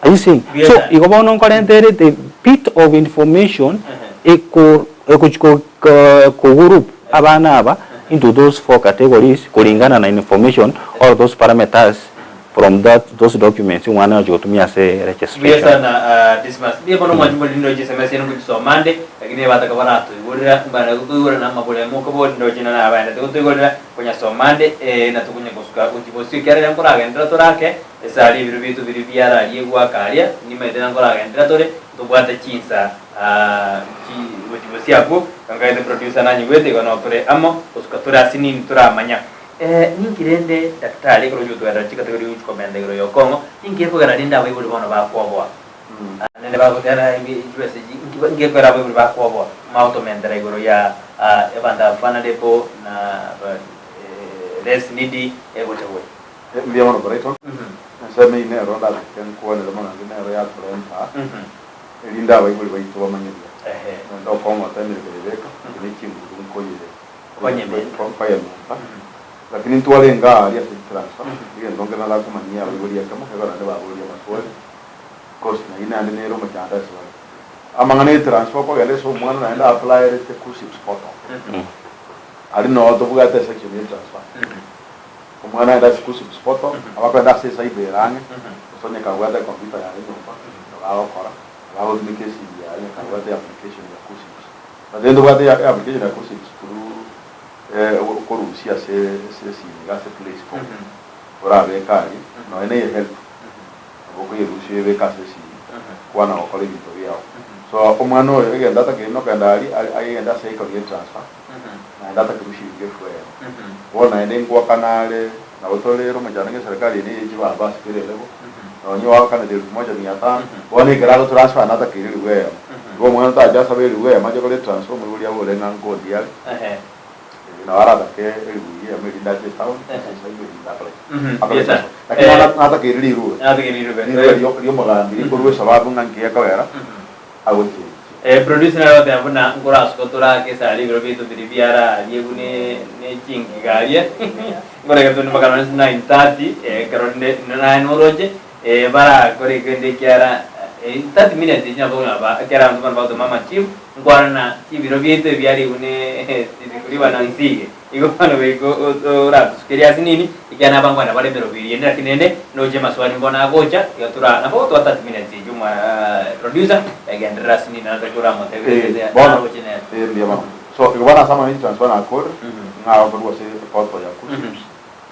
Speaker 3: Are you seeing? So igo bono nkorenta ere the bit of information eko ekochi ko ko group abana aba into those four categories kulingana na information or those parameters From that those documents omwana agochia gotumia ase
Speaker 2: Mbuya
Speaker 3: registration.
Speaker 2: sana Dismas. Mbuya mono mwanchi more ndoche SMS eye nkochisoma nde, lakini ebataka baratoigorera mbare gotoigorera na amabori mokobori ndoche na nabaendete gotoigorera konyasoma nde na tokonya gosuka gochia bosio ekiagera nkoragenderera torake ase aria ebiro biaito biria biararie goaka aria nimaete na nkoragenderera tore ntobwate chinsa chi gochia bosio abwo nkaete producer nanyigwete igo nabo tore amo gosuka tore ase nini toramanya. Ninki rende daktari ekero ogochia gotwerera chikategori ogochia komenta igoro y'okong'o, ninki ekogera rende abaibori bono bakwoboa? Naende bagotera chibesa echi ngekwera abaibori bakoboa magotomentera igoro ya abanto aba vulnerable na less needy gocha gocha.
Speaker 7: Mbuya mono Brighton, ensemo eyio nero ndatake nkwanere mono naende nero yatorenta erinde abaibori baito bamanye buya. Naende okong'ota emeremo eye beka, eke ne chinguru nkoyementa. Lakini ntwarenge aaria ase chitransfer, egento nkere narakomanyia abaibori ekemo, ekero naende baboria amaswali, course naye naende nere omochando ase bare. Amang'ana ye transfer okogenda ase omwana naende applyerete KUCCPS portal. Aria noo tobwate esection ye transfer. Omwana aende ase KUCCPS portal, abakoenda ase ecyber ere ang'e, gose onye kabwate ecomputer yaye nyomba, nabo agokora, nabo agotumeka esimi yaye onye kabwate eapplication ya KUCCPS. But rende tobwate eapplication ya KUCCPS through okorusia ase esimi iga ase play store, orabeke aria, nonya na ehelp. Nabo okoyerusia oyebeke ase esimi, kwana gokora ebinto biao. So omwana oyo egento atakeire nokogenda aria ayegende ase icon ye transfer, naende atakerwe shilingi elfu eyemo. Bono naende ngoakana are, nabo tore ere omochando ng'a eserekari eye neye chibamba ase kera elevel, nonye oakanete elfu moja mia tano, bono ekero ago transfer natakeire elifu eyemo. Igo omwana tacha asabe elifu eyemo ache kore etransfer omoibori abore ng'a nkondi are. Erio nabo aratake eribuyu eyemo erinde ache etown ase esaidi erinde akore ki? Akore
Speaker 2: Yes, sir.
Speaker 7: ebiasara. Lakini
Speaker 2: Eh.
Speaker 7: nata- natakeire rirube.
Speaker 2: Natakeire rirube.
Speaker 7: Rirube rio- riomogambi rikorwa esababu ng'a nki ekogera agochenchie.
Speaker 2: Eh, producer nare goteba buna nkorasuka torake esari ebiro biaito biria biararie buna ne chingiga aria nkoreke tore mpaka nonye 9:30 eh, ekero rinde naye noroche eh, barakore kende ekiara eh, 30 minutes echi nabo ba ekero abanto bano bagotoma amachibu Nkwana na chibiro biaito ebiarigwe ne riba na nsige. Igo bono goika oratusukerie ase nini, ekiagera nabangwana bare emeroberi ende, lakini rende noche amaswali mbono agocha, iga tora nabo gotoa 30 minutes echio mwa producer, egenderera ase nini nataki oramotebie
Speaker 7: Eh,
Speaker 2: gose
Speaker 7: bono
Speaker 2: naroche nere.
Speaker 7: eh, mbuya mono. So igo bono ase amang'ana ye chitransfer nakorire, ng'a akorwa ase eportal ya KUCCPS,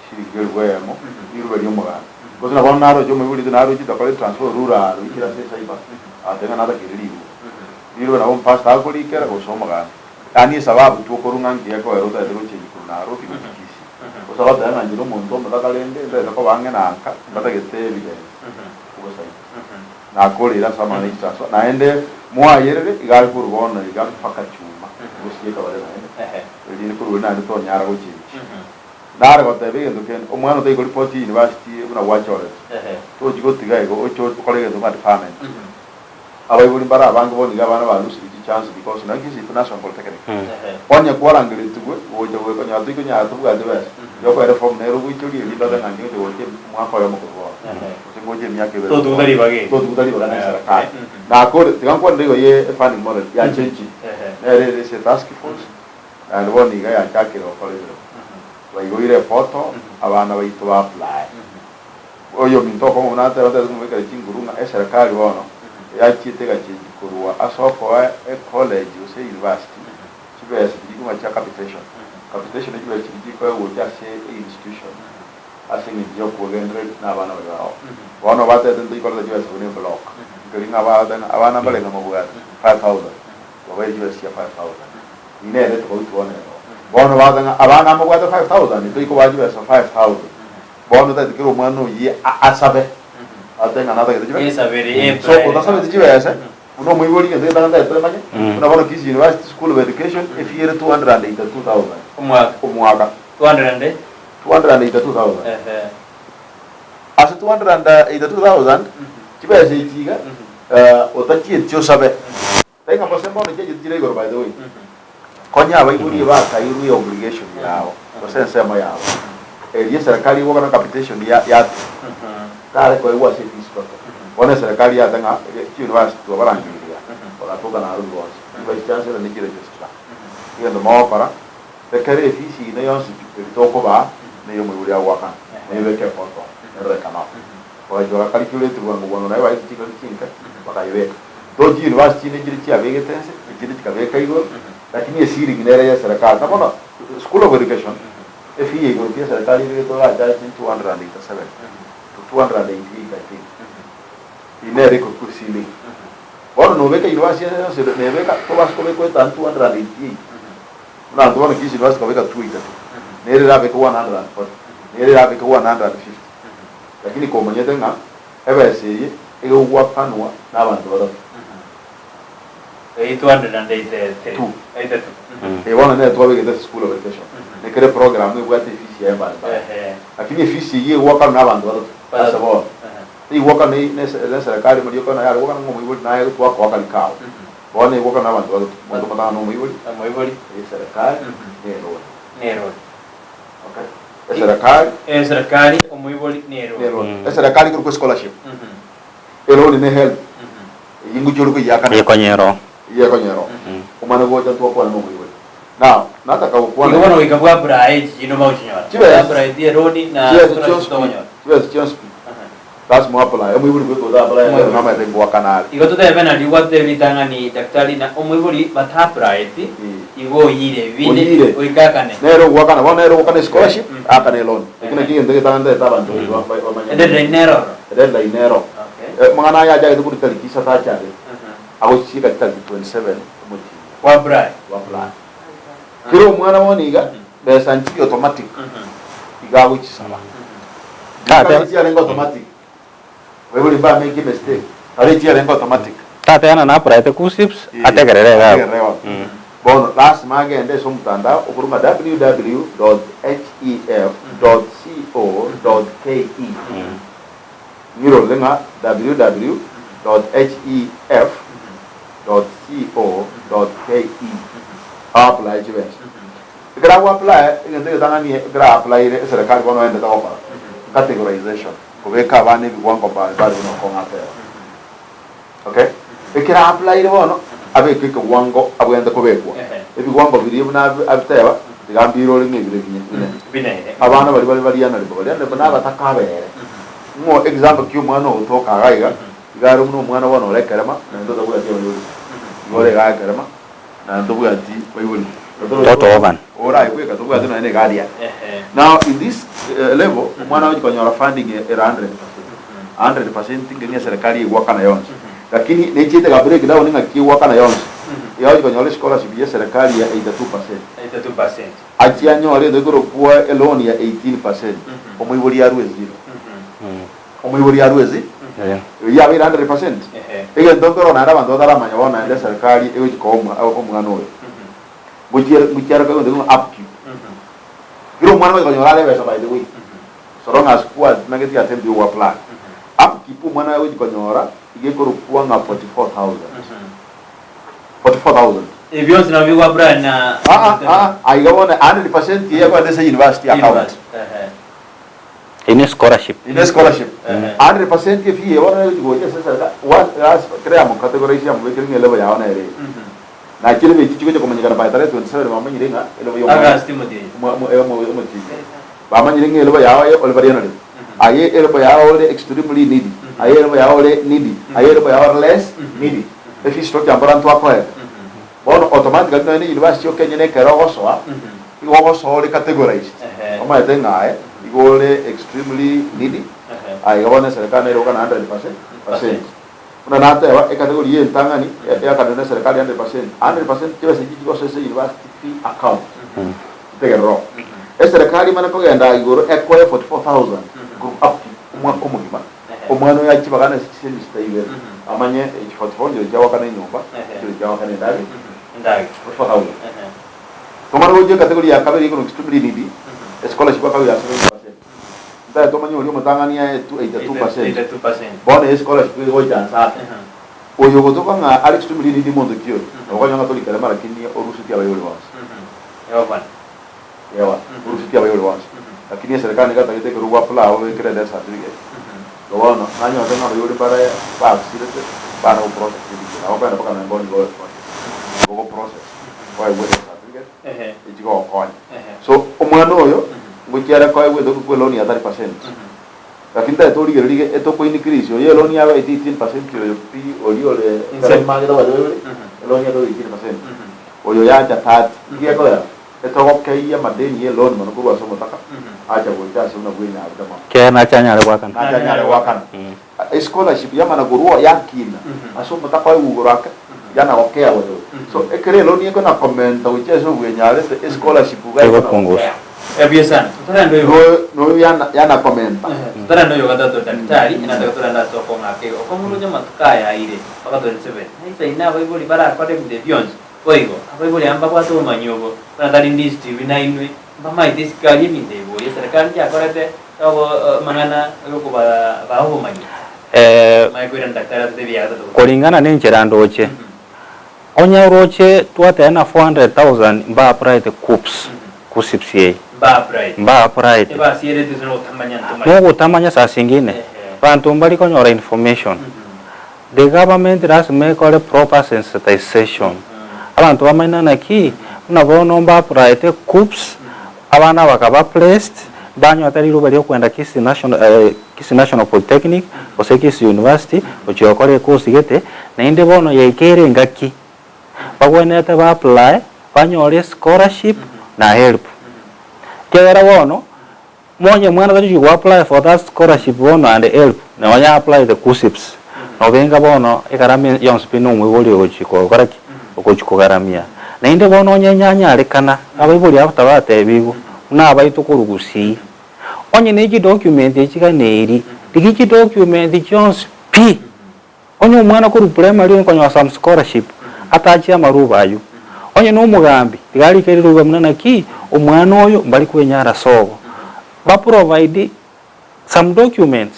Speaker 7: shilingi elifu eyemo, riruba ri'omoganda. Gose na bono naroche omoibori oito naroche tokore etransfer orure aro ikere ase ecyber, agateba ng'a natakeire riruba. Rirorio nabo omopastor akorikera gose omogambi. Yaani esababu twokorwa ng'a nkiya ekoera otagete gochengi korwa Nairobi gochia Kisii. Gose ogoteba ng'a inche nomonto omotaka rende ntagete koba ang'e na nka mbatagete evidence ogosaina. Nakoreire ase amang'ana ye chitransfer naende mwayerere iga are korwa bono iga mpaka chuma gosieka bare naende erinde korwa erio naende tonyara gochengi. Nare goteba egento kende omwana otari koripoti university buna gwachorete tochi gotiga igo oche okore egento ng'a deferment. Abaibori mbare abange bono iga abana ba loosire chichance because naki Kisii National Polytechnic onye kwarangeretigwe gocha goika onye toikonyara tobwati besa yokoera eform nere ogoichoria erinde obe ng'a inche ngocha gocha omwaka oyomo korwa bono gose ngocha emiaka ebere korwa
Speaker 2: Totuguta
Speaker 7: bono.
Speaker 2: ribaga eri.
Speaker 7: Totuguta ribaga na eserekari. Nakore tiga nkwanere igo ye efunding model yachenchire nere ere ase etask force naende bono iga yachakire gokora emeremo. Baigoire eportal abana baito ba apply. Oyominto okong'u buna ateba tari komobekera chinguru ng'a eserekari bono yachiete egachengi korwa ase okoa ecollege gose euniversity chibesa chiria chikong'a chia capitation. Capitation ne chibesa chiria chikoegwa gocha ase einstitution ase eng'encho ya okwegendereria na abana baria baroo. Bono batebete ntoikoreta chibesa buna eblock nkeri ng'a bagoteba ng'a abana mbare ng'a mobwate 5000 babaire chibesa chia 5000 eyio nere tofauti bono eroo. Bono bagoteba ng'a abana mobwate 5000 ntoikobaa chibesa 5000. Bono tagete kera omwana oyio asabe, atebe ng'a natagete chibe
Speaker 2: Esabere, eh,
Speaker 7: So otasabeti chibese, buna omoibori egento getang'ani tagete toemanye, buna bono Kisii University School of Education efee ere 282,000
Speaker 2: Omwaka.
Speaker 7: omwaka.
Speaker 2: 200 and?
Speaker 7: 282,000.
Speaker 2: Ehe.
Speaker 7: Ase 282,000, chibesa echi iga, eh, otachieti osabe. Tari ng'a gose mbono chiachiete chire igoro by the way. Konya abaibori bakairwe obligation yabo gose ensemo yabo. Erio eserekari egokora capitation ya yatu tare koegwa ase efees baka. Bono eserekari yate ng'a chiuniversity twabarangereria bagatoka Nairobi bonsi. Vice chancellor ne chiregistrar. Egento mogokora rekera efees ine yonsi pi eri tokobaa neye omoibori agoakana. Moyebeke eportal erorekane oo. Bagachia bagacalculate bwango bwango naye baete chingaki chinke bakayebeka. Though chiuniversity chinde nchire chiabegete ense, echinde chikabeka igoro, lakini eceiling nere ya eserekari. Na bono school of education, efee ya igoro pi eserekari ebegete oracharge ni 287 to 288 I think. Eyio nere ekorokwa eceiling. Bono nobeka university ende yonsi nebeka tobase kobeka oetanie 288. Buna intwe bono Kisii University tukabeka 282, nere erabeke 140, nere erabeke 150. Lakini komanyete ng'a ebesa eye. Egogwakanwa nabanto batato.
Speaker 2: 883.
Speaker 7: Two.
Speaker 2: 82.
Speaker 7: Eh, bono nere twabegete ase school of education. Nekere program ebwate efees yaye mbali mbali.
Speaker 2: Ehe.
Speaker 7: Lakini efees eyio egwakanwa na abanto batato ase bono. Eigwakanwa ne ne eserekari marioka naye are gwakana ng'a omoibori naye twakoaka rikao. Bono egwakanwa na abanto batato. Omonto omotang'ani na omoibori,
Speaker 2: Omoibori.
Speaker 7: eserekari, na eroni.
Speaker 2: Na eroni.
Speaker 7: Okay. Eserekari.
Speaker 2: Eserekari, omoibori, na eroni.
Speaker 7: Na eroni. Eserekari ekorokwa escholarship. Eroni ne help. Eyio ngochia ore koyiakana.
Speaker 3: Ekonyero.
Speaker 7: Eyio ekonyero. Omane gocha twakwana na omoibori. Now, nataka gokwana.
Speaker 2: Igo bono goika bwa apply echi chinde omagochinyora.
Speaker 7: Chibesa.
Speaker 2: Apply ti eroni na
Speaker 7: Chibesa
Speaker 2: scholarship
Speaker 7: chionsi pi.
Speaker 2: tokonyora.
Speaker 7: Chibesa chionsi pi. Lazima oapply. Omoibori bweka ota apply
Speaker 2: Omoibori.
Speaker 7: nomanyete ngoakana are.
Speaker 2: Igo totebe nari gwatebia ritang'ani daktari na omoibori bata applyeti igo oyire binde
Speaker 7: Oyire.
Speaker 2: goika akane.
Speaker 7: Nere ogoakana bono nere ogokana escholarship aakane eloni. Eki nakio egento getang'anete abanto bamanye.
Speaker 2: Edeadline nero ororo.
Speaker 7: Edeadline nero.
Speaker 2: Okay.
Speaker 7: Amang'ana aya achagete korwa tariki isato achagete, agochiika chitariki 27 omotienyi
Speaker 2: Bwa apply.
Speaker 7: bwa apply. Kera omwana bono iga, besa nchiri automatic, iga agochisaba. Kare chiarenge automatic, baibori mbamake mistake, kare chiarenge automatic.
Speaker 3: Tata na applyete KUCCPS, ategerere iga abwo.
Speaker 7: Ategerere iga abwo. Bono lasima agende ase omotandao okorwa ng'a www dot hef dot co dot ke. Ng'irorere ng'a www dot hef dot co dot ke aapply chibesa. Ekero agoapply, egento egetang'ani ekero aapplyire eserekari bono oendete gokora categorization, kobeka abana ebigwango mbare mbare buna okong'a ateba. Okay? Ekero aapplyire bono, abeke ekegwango abwenerete kobekwa. Ebigwango biria buna abiteba, tiga mbirore ng'a ebire bine bine. Abana baria bare barianarebo, barianarebo nabataka abere. Ng'o example ki omwana ogotoka iga iga, iga are buna omwana bono ore ekerema, naende otabwati abaibori. Igo ore igaa ekerema, naende tobwati baibori.
Speaker 3: Toto orphan.
Speaker 7: Oraye bweka tobwati nonya na eguardian. Now in this level, omwana agochi konyora funding ere 100%. 100% ng'e eserekari egwakana yonsi. Lakini nechiete ga break down ng'aki egwakana yonsi. Iga agochi konyora escholarship ya eserekari ya 82%.
Speaker 2: 82%.
Speaker 7: Achie anyore egento gekorokwa eloan ya 18%, omoibori arue zero. Omoibori arue zi eyio yabeire 100%. Egento nkeroo naende abanto bataramanya bono naende eserekari egochi koa omwa omwana oyo. Ngochia ngochia aroke egento ng'a upkeep. Kera omwana gochi konyora are ebesa by the way, so long as kwatinageti ase mbuya ogoapply. Upkeep omwana agochi konyora iga ekorokwa ng'a 44,000. 44,000.
Speaker 2: Ebi bionsi nabo bigwa Brian na
Speaker 7: Ah ah aiga bono 100% eye ekoreta ase university account.
Speaker 3: Eye ne scholarship.
Speaker 7: Eye ne scholarship. 100% efee eye bono egochi gocha ase eserikali once as kera yamocategorize yamobekire ng'a elevel yao nere eye. Naki elevel echi chigocha komanyekana by tarehe 27 bamanyire ng'a elevel ya omwana
Speaker 2: August omotienyi.
Speaker 7: omotienyi. Bamanyire ng'a elevel yao aye ore baria nore. Aye elevel yao ore extremely needy. Aye elevel yao ore needy. Aye elevel yao ore less needy. Efees tokiambora ntwakoete. Bono automatically nonya ne university okenyene ekero ogosoa, igo ogosoa ore categorized. Omanyete ng'a aye igo ore extremely needy, aye iga bono eserekari nere gokana 100%, percent. Buna nateba, ecategory ya entang'ani eakanirwe na eserekari 100%, 100% chibesa echi chigosoa ase university fee account. Ntegerere oo. Eserekari emane kogenda igoro ekoe 44,000 korwa up to omwaka omogima. Omwana oyo achibagane ase chisemester ibere, amanye echi 44 nchire chiagoakana enyomba, nchire chiagoakana endagera, 44,000. Tomare gochia ecategory ya kabere igoro extremely needy, escholarship akabe ya 70%. Ntaete omanye oria omotang'ani aetwe 82%, bono eye scholarship egocha nse ake. Oyo ogotoka ng'a are extremely needy monto ki oyo? Nabo okonyora ng'a tori kerema lakini orusetie abaibori bonsi. Ewa, orusetie abaibori bonsi. Lakini eserekari nigo etagete ekero gwa apply obekere death certificate. Igo bono, nanyorete ng'a abaibori mbare basirete, bana go process ebinto. Nabo okogenda mpaka nonya bono igo igo go process, oegwe death certificate, echi gogokonya. So, omwana oyo, ngochia are koegwa etoki kwa eloan ya 30%. Lakini tari torigereria iga etoko increase, oyo eloan yabe 18% oyo pi oria ore
Speaker 2: Inse.
Speaker 7: magete abaibori, eloan yabe 18%. Oyo yacha 30. Inki gekorera? Etogokeyia amadeni ye loan mono korwa ase omotaka acha gocha ase buna bwenyarete mono.
Speaker 3: Kera nache anyare goakana.
Speaker 7: Nache anyare goakana. Escholarship yamana korwa yakina ase omotaka oye igoro ake yana gokea gocha gocha. So ekero eloan ekona komenta gochia ase obwenyarete escholarship iga ekona
Speaker 3: Egopungusa.
Speaker 7: gokea.
Speaker 2: Ebuya sana. Totarenda oyo.
Speaker 7: Noyo yana yana komenta.
Speaker 2: Totarenda oyo gatato daktari, enataka torende ase okong'aka igo. Okong'u roche amatuko aya aire mpaka 27. Naisaine abaibori barakore ebinto ebi bionsi. Boigo, abaibori aba mbabwate obomanyi obo, buna tari ndisi TV nainwe, mbamaete isiko aria ebinto ebi boria eserekari nchiakorete obo amang'ana ayokobaa obomanyi. Omanye koirana daktari atotebie ya gatato.
Speaker 3: Koringana nenchera ndoche, onye oroche twateba na 400,000 mba applyete KUCCPS, KUCCPS eye,
Speaker 2: Mba applyete.
Speaker 3: mba applyete.
Speaker 2: Ebasierete ase nogotamanya ntomanyeti.
Speaker 3: Nogotamanya saa zingine, banto mbari konyora information. The government lasima ekore proper sensitization, abanto bamanye naki buna bono mba applyete KUCCPS, abana bakaba placed, mbanyota riroba riokwenda Kisii National Kisii National Polytechnic gose Kisii University gochia gokora ekosi gete, naende bono yaikeire engaki bagwenerete ba apply banyore escholarship na help. Ekiagera bono monye omwana tagochi go apply for that scholarship bono and help nonya a apply the KUCCPS nobenga bono egarama yonsi pi nomoibori ogochi gokora ki? Ogochi kogaramia. Naende bono onye nyanyarekana abaibori aba tabatebigwa buna abaito korwa gusii onye ne chidocument echi ganeiri rigia chidocument chionsi pi. Onye omwana korwa primary okonyora some scholarship atachie amaruba ayio. Onye nomogambi tiga arike riruba buna naki omwana oyo mbari kwenyara sobo. Ba provide some documents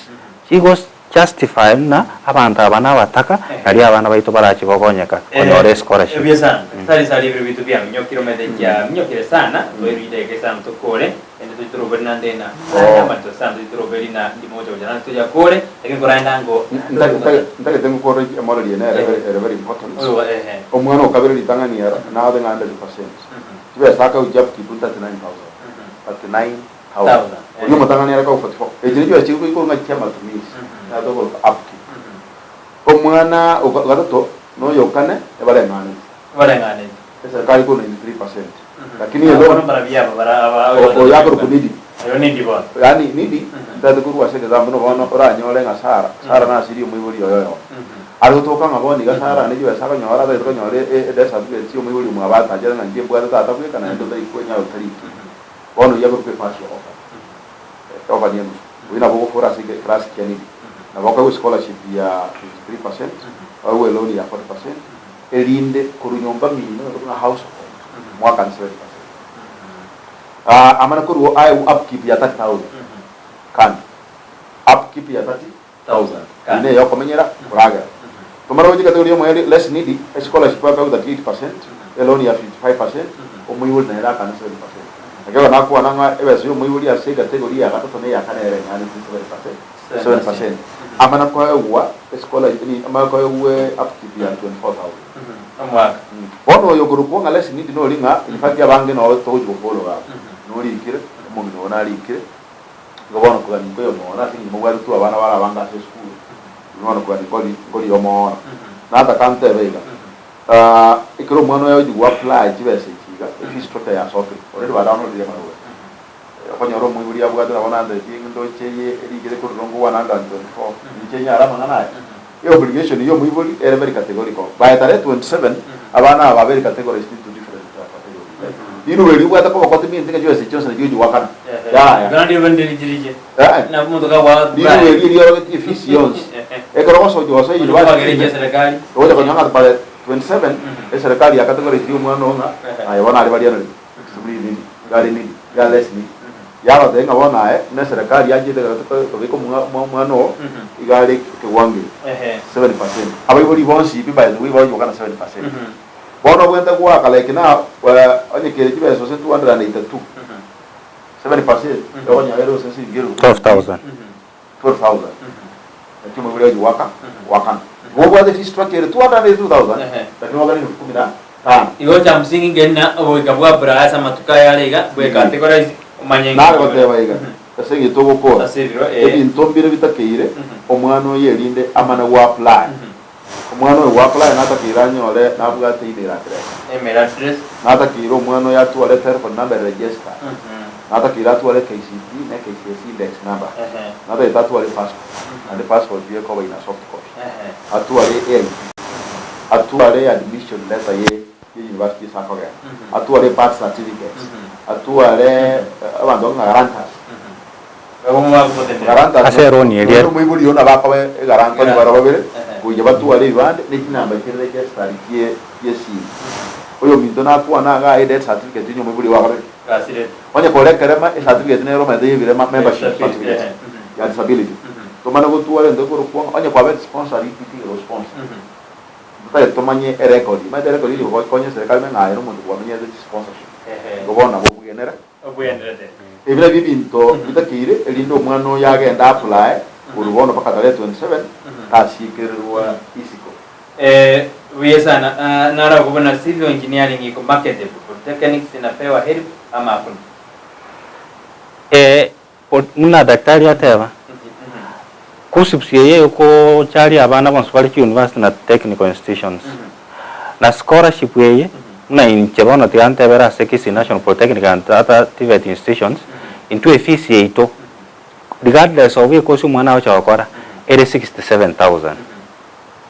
Speaker 3: chigo justify buna abanto aba nabataka nario abana baito barache gokonyeka konyora escholarship.
Speaker 2: Ebuya sana. Sari sari ebiro binto biaminyokire omanyete kiaminyokire sana twairwe chidakika isano tokore. Ende toitoroberi naende na naende amarito sana toitoroberi na ndimo gocha gocha naende toyakore, lakini korende ango
Speaker 7: Ntagete ngokore emoreri ene ere very ere very important.
Speaker 2: Oyo ehe.
Speaker 7: Omwana okabere ritang'ani ero nabe ng'a 100%. Chibesa akauchia upkeep 39000. 39000.
Speaker 2: Thousand,
Speaker 7: Oria omotang'ani are kau 44. Echi nichio chibesa chikoikwa ng'a chia matumizi. Natokoroka upkeep. Omwana oga gatato na oyo okane ebareng'aneti.
Speaker 2: Ebareng'aneti.
Speaker 7: Eserikari korwa 93%. Lakini
Speaker 2: Ah,
Speaker 7: elo
Speaker 2: bono mbarabwo aba bara aba
Speaker 7: oyo akorokwa needy.
Speaker 2: Oyo needy bono.
Speaker 7: Yaani needy ntagete korwa ase example buna bono oranyore ng'a Sarah, Sarah nasirie omoibori oye oyomo. Are gotoka ng'a bono iga Sarah ne chibesa akonyora atagete konyora e death certificate chia omoibori omwabo atachere ng'a inche mbwate tata bweka naende otari kwenyara otariki. Bono oyio akorokwa epartial orphan. Orphan enusu. Oyio nabo ogofora ase eclass kia needy. Nabo okoegwa escholarship ya 53%, oegwe eloan ya 40%, erinde korwa nyomba mino naende buna household mwakane 7%. Ah, amana korwa aye upkeep ya 30000 kandi upkeep ya 30000
Speaker 2: Kandi.
Speaker 7: ine yokomenyera koragera tomara gochia category yomoerio less needy escholarship akaegwa 38% eloan ya 55% omoibori nere akane 7% ekero nakwana ng'a ebesa ya omoibori ase ecategory ya gatato na eya kane ere eng'aneti 7% 7% amana koegwa escholarship ni amana koegwa upkeep ya 24000
Speaker 2: Omwaka.
Speaker 7: Bono oyo okorokwa ng'a less needy nori ng'a in fact abange noo togochi gofollow aba norikire omong'ina oo narikire igo bono kogania nkoyomoona ase eng'encho mobwate tu abana bare abange ase esukuru igo bono kogania nkori nkori omoona. Nataka ntebe iga ekero omwana oyo agochi go apply chibesa echi iga efees structure yasokire already ba downloadire amarube. Okonyora omoibori abwate nabo nanteti ndoche eye erikire korwa rongo 124 inche nyare amang'ana aya. Eobligation ya omoibori ere very categorical. By tarehe 27 abana aba babere categorized into different categories. Riruba erio obwate koboko timinti ng'a chibesa echi chionsi nachio ogochi goakana. Yaya.
Speaker 2: Igo naende rinde richiriche.
Speaker 7: Eh.
Speaker 2: Na omonto kagoaka
Speaker 7: Riruba erio riorogetie efees yonsi. Ekero ogosoa gosoa
Speaker 2: Ogocha
Speaker 7: university
Speaker 2: kwagera
Speaker 7: ime,
Speaker 2: echi eserekari.
Speaker 7: ogocha konyora ng'a by 27 eserekari ya categorized omwana oo ng'a aye bono aria barianire. Extremely needy, gari needy, iga less needy. Yabatebia ng'a bono aye, buna eserekari yanchete ekero tokobeka omwana oo, iga are ekegwango eke, 7%. Abaibori bonsi pi by the way bagochi gokana 7%. Bono obwenerete goaka like now, onye kere chibesa gose 282, 7% okonyora ere gose siringi elfu
Speaker 3: 12,000.
Speaker 7: 12,000. Naki omoibori agochi goaka, goakana. Igo obwate fees structure ere 282,000, lakini oakane elfu kumi na tano.
Speaker 2: Igo cha msingi nkeri na oboika bwa Abraha ase amatuko aya are iga, bwekategorize, omanye ng'a
Speaker 7: Nare goteba iga, ase eng'encho togokora
Speaker 2: Ase ebiro, ee.
Speaker 7: ebinto mbire bitakeire omwana oyo erinde amane goapply. Omwana oyo goapply natakeire anyore nabwate email address.
Speaker 2: Email address.
Speaker 7: Natakeire omwana oyo atware telephone number register. Natakeire atware KCPE ne KCSE index number. Natagete atware passport, naende passport eyo ekoba in a soft copy. Atware AID. Atware admission letter ye. kie university ase akogenda, atware ebirth certificate, atware abanto ng'a guarantors. Guarantors
Speaker 3: Ase eroni eria.
Speaker 7: Nonya omoibori oyo nabo akoba eguarantor onye barabwo babere, goika batware ebibande ne chinamba chiria registered chie chi'esimi. Oyominto nakwane iga aye death certificate onye omoibori ogo akorire ki? Onye kore ekerema, ecertificate nere omanyete y'ebirema, membership certificate ya disability. Tomane gotwara egento gekorokwa ng'a onye kwabete sponsored, itiga gosponsor. Totagete tomanye erecord, omanyete erecord eria gokonya eserekari omanye ng'a aye nomonto kwamenyerete chisponsorship. Igo bono nabo obwenere. Ebi nabio ebinto bitakeire erinde omwana oyo agende a-apply korwa bono mpaka tarehe 27 tasiekererwa isiko.
Speaker 2: Buya sana. Naro buna civil engineering iko marketable, polytechnics inapewa help ama hakuna?
Speaker 3: Buna daktari ateba, KUCCPS eye egocharia abana bonsi bare chiuniversity na technical institutions. Na scholarship eye, buna inche bono tiga ntebere ase Kisii National Polytechnic and other TVET institutions, intwe efees yaito regardless of ekosi omwana agocha gokora, ere 67,000.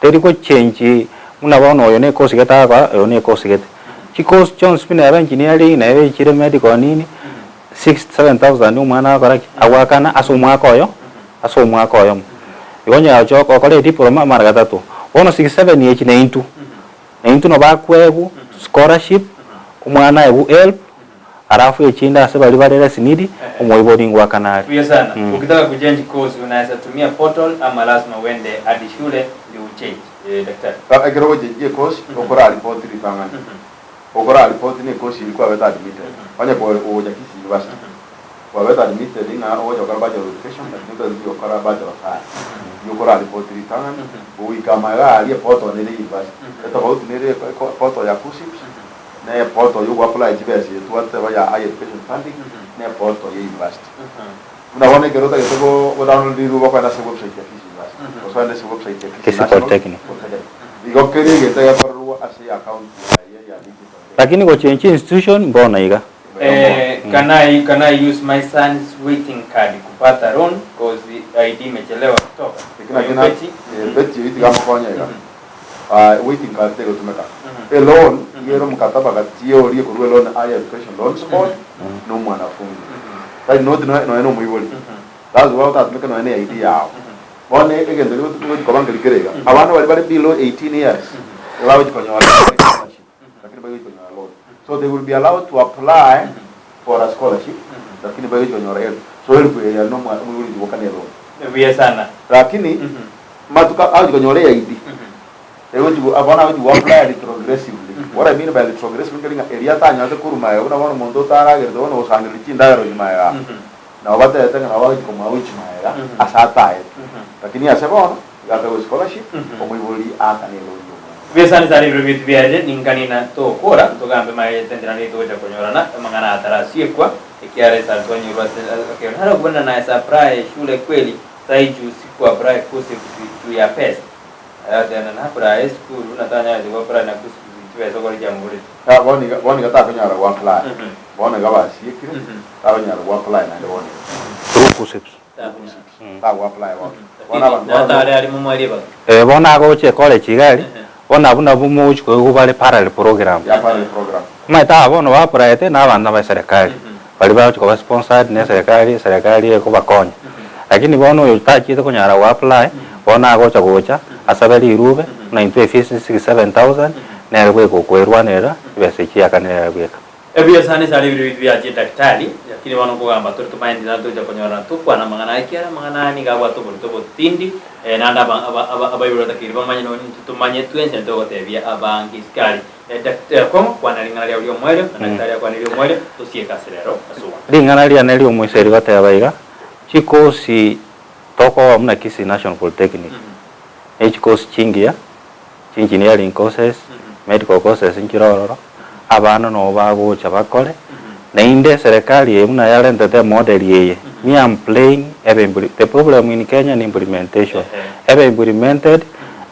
Speaker 3: Teri gochange buna bono oyo ne ekosi gete agokora, oyo ne ekosi gete. Chikosi chionsi pi neba engineering, neba echire medical nini, 67,000 omwana agokora ki? Agoakana ase omwaka oyo, ase omwaka oyomo. Igo onye agocha gokora ediploma mara gatato. Bono 67 echi naintwe, naintwe nabo akoegwa scholarship, omwana aegwe help, alafu echinde ase baria bare less needy, omoibori ngoakana are.
Speaker 2: Buya sana. Ukitaka kuchange course unaeza tumia portal ama lazima uende hadi shule ndio uchange? Daktari.
Speaker 7: Ekero ogochenjia ecourse, okora report ritang'ani. Okora report ne course eria kwabete admitted. Onye kore ogocha Kisii University, kwabete admitted ng'a ogocha gokora Bachelor of Education lakini otagete gokora Bachelor of Science. Nigo okora report ritang'ani, goika magega aria eportal nere ya university. Etofauti nere eportal ya KUCCPS na eportal ya ogoapply chibesa eye twateba ya Higher Education Funding na eportal ya university. Buna bono ekero otagete go download riruba okogenda ase website ya Kisii University, gose ogende ase website ya Kisii
Speaker 3: Kisii
Speaker 7: National
Speaker 3: Polytechnic.
Speaker 7: Polytechnic. Igo kera egento gekorerwa ase account yaye ya digital.
Speaker 3: Lakini gochenchia institution mbono iga.
Speaker 2: Can I can I use my son's waiting card kupata loan coz ID imechelewa kutoka?
Speaker 7: Eki nakio
Speaker 2: Oyo
Speaker 7: na
Speaker 2: Betty.
Speaker 7: Betty oyio tiga amokonye iga. Waiting card tegotumeka. Eloan iga ere omokataba gati ya oria okorua eloan Higher Education Loans Board na omwanafunzi. Tari not nonya na omoibori. That's why otatumeke nonya na ID yao. Bono egento kegochi koba nkeri kere iga, abana baria bare below 18 years nibagochi konyora scholarship lakini bagochi konyora loan. So they will be allowed to apply for a scholarship lakini bagochi konyora help. So help eye yari na omoibori ogochi goakana eloan.
Speaker 2: Buya sana.
Speaker 7: Lakini matuko agochi konyora eID egochi bono agochi go apply retrogressively. What I mean by retrogressively nkeri ng'a eria atanyorete korwa magega buna bono omonto otaragerete bono ogosangereria chindagera gochia magega Nabo batebete ng'a nabo bagochia komoa gochia magega ase ataetwe, lakini ase bono iga akoegwa scholarship, omoibori aakane eloni y'omwana.
Speaker 2: Ebiasani sare ebiro bietu biarire, ninkani na tokora, ntogambe magega etentena nigo togocha konyorana, amang'ana aya atarasiekwa, ekiagera esare twanyorwa ase akero. Nare okobuna naye supply shule kweli, sai juu siku apply kose juu ya pesa. Agateba na apply esukuru natanyarete go apply na kose chibesa okore chiamoborete.
Speaker 7: Bono iga bono iga takonyara go apply, bono iga basiekire. Takonyara go apply naende bono iga.
Speaker 3: Through KUCCPS.
Speaker 7: Tago apply bono. Bono abanto bono.
Speaker 2: Natare arimo mwa ribaga.
Speaker 3: Eh bono agocha ecollege iga aria, bono abwo nabwo mogochi koigwa bare parallel program.
Speaker 7: Ya parallel program.
Speaker 3: Omanyete aba bono ba applyete na abanto ba eserekari, baria bagochi koba sponsored na eserekari, eserekari ekobakonya. Lakini bono oyo otachiete konyara go apply, bono agocha gocha, asabe rirube, buna intwe efees ni 67,000, nere bweka okoerwanerera, chibesa echio chiakanire ere bweka.
Speaker 2: Ebiasani sare ebiro bitu biachire daktari, lakini bono nkogamba tore tomaene naende tocha konyorana tokwane amang'ana aya ekiagera amang'ana aya nigo abwate oborito obotindi naende aba aba aba abaibori batakeire bamanye nonye intwe tomanye twensi naende togotebia abange isiko aria. Daktari Okong'o kwana ring'ana riao ri'omoerio na daktari akwane ri'omoerio tosieke ase rero ase obwanchani.
Speaker 3: Ring'ana riane ri'omoisraeli rigoteba iga, Chikosi tokoba buna Kisii National Polytechnic, ne chikosi chingiya, Engineering courses, medical courses nchire ororo, abana nabo bagocha bakore, naende eserekari eye buna yarentete emodel eye, me am playing ebe impli the problem in Kenya ni implementation, ebe implemented,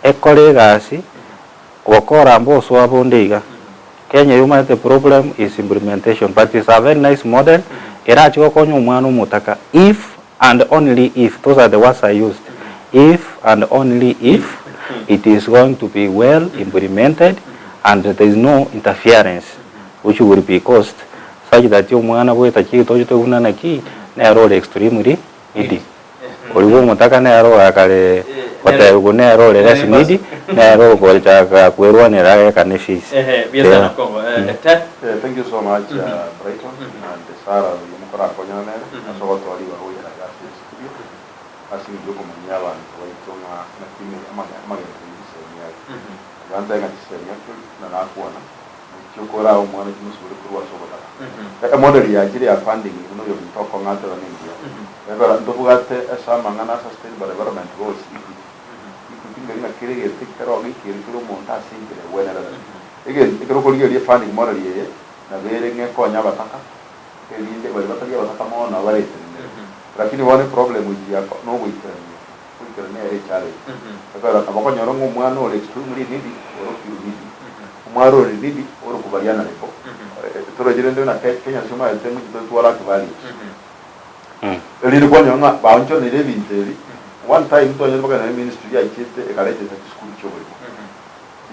Speaker 3: ekore egasi, gokora mbosoa bonde iga. Kenya eyio omanyete problem is implementation but is a very nice model, erache gokonya omwana omotaka if And only if, those are the words I used, if and only if it is going to be well implemented. And there is no interference which will be caused such that omwana goeta chitoche buna naki nere ore extremely needy. Oria bwa omotaka nere orakare gotebigwa nere ore less needy, nere ogochaka kwerwanera agekane fees.
Speaker 2: Ehe, buya sana Kongo. Eh, Daktari?
Speaker 7: Eh, thank you so much Brighton and Sarah oyio mokorakonyana nere ase ogotoa ribaga goikara iga ase estudio ase eng'encho yokomanyia abanto baito ng'a naki amagenderero ye chisemi are. Iga ntae ng'a chisemi actually buna nakwana Nachio koraa omwana chimosibore korwa ase obotaka. Emodel yachire ya funding buna oyominto okong'a atebe nengiya. Ekero ntobwate ase amang'ana a sustainable development goals equity. Equity nkeri ng'a kera egento ekero geikere kera omonto ase enchera egwenerete. Egento ekero okorigereria efunding model eye nabo ere ng'a ekonye abataka erinde baria batari abataka mono nabo baretenenere. Lakini bono eproblem echi yako nogoikerania, goikerania nere echallenge. Ekero nabo okonyora ng'a omwana ore extremely needy orokirwe needy. Omwaro ore needy ore kobariana riko. Toroche rende buna Kenya ase omanyete ng'o intwe twalake values. Erinde kwanyora ng'a baonchoranire ebinto ebi, one time twanyora mpaka nonye ministry yachiete ekaregister chisukuru chia oborimo.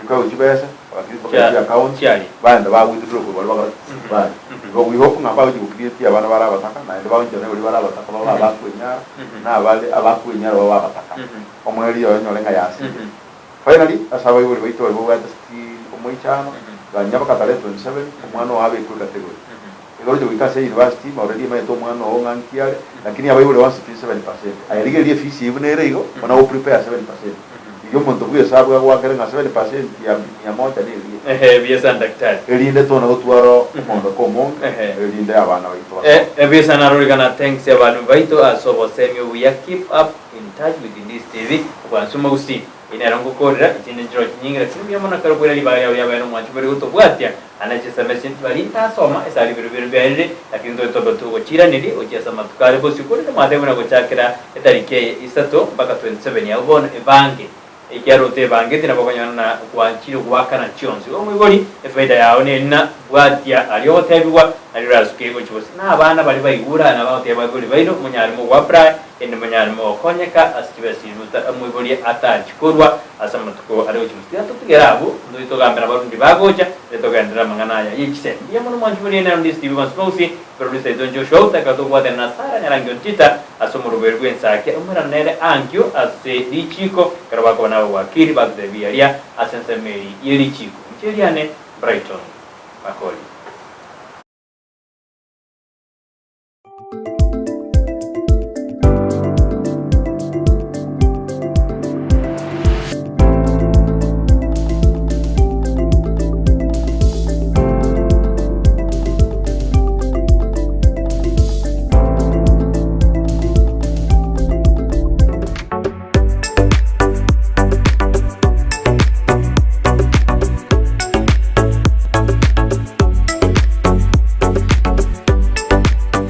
Speaker 7: Chikaegwa chibesa, bagacreate mpaka chiaccount, baenda ba withdraw korwa baria bakora ki? Baria. Igo we hope ng'a mbagochi gocreatia abana bare abataka naende baonchorane baria bare abataka babe abakwenyara, na abare abakwenyara babe abataka. Omoerio oye onyore ng'a yasirire. Finally, ase abaibori baito baria babwate still omoichano, ganya mpaka tarehe 27, omwana oo abekwe category. Iga oroche goika ase university ime already emanyete omwana oo ng'a nki are, lakini abaibori bonsi pi 7%. Aye rigereria efees eyio buna ere igo, bono go prepare 7%. Rigia omonto bwa esabu agoakere ng'a 7% ya mia moja neria.
Speaker 2: Ehe, buya sana daktari.
Speaker 7: Erinde tona gotwara omondoko omonge, erinde abana baito basome.
Speaker 2: Ebuya sana arorigana thanks abantu baito ase obosemi obuya keep up in touch with this TV obwansu omogusii Eye nero ngokoorera, echinde nchiroo chinyinge, lakini mbuya mono ekero okoira ribaga riao riabaene omwanchi bori gotobwatia, naende chiseme chinde baria ntasoma, ase aria ebiro bire biaerire, lakini ntobe tobe togochiiraneria gochia ase amatuko are bosio, korende mwatebia buna gochakera etariki eye isato mpaka 27 agwo bono ebange, ekiagera otebangeti nabo okonyora na gwanchire goakana chionsi. Omoibori, efaida yao nerina, bwatia aria ogotebigwa, nario orasuke gochia bosio. Na abana baria baigure aya nabagotebia abaibori baino, monyare mogoapply, Erinde monyare mogokonyeka ase chibesa chiria omoiboria atanchi korwa ase amatuko are gochia bosio. Tiga totugere abwo, ntoi togambere abarundi bagocha, erio togenderere amang'ana aya ye chisemi. Mbuya mono mwanchi boria nero ndi Steve Evans Mausi, producer oito Joshua Outa, ekero tokobwatana na Sarah Nyarangi Ontita ase omoroberi bw'ensake, omoirano nere ankio ase richiiko, ekero bakoba nabawakiri batotebia aria ase ensemo eria ye richiiko. Inche riane Brighton Makori.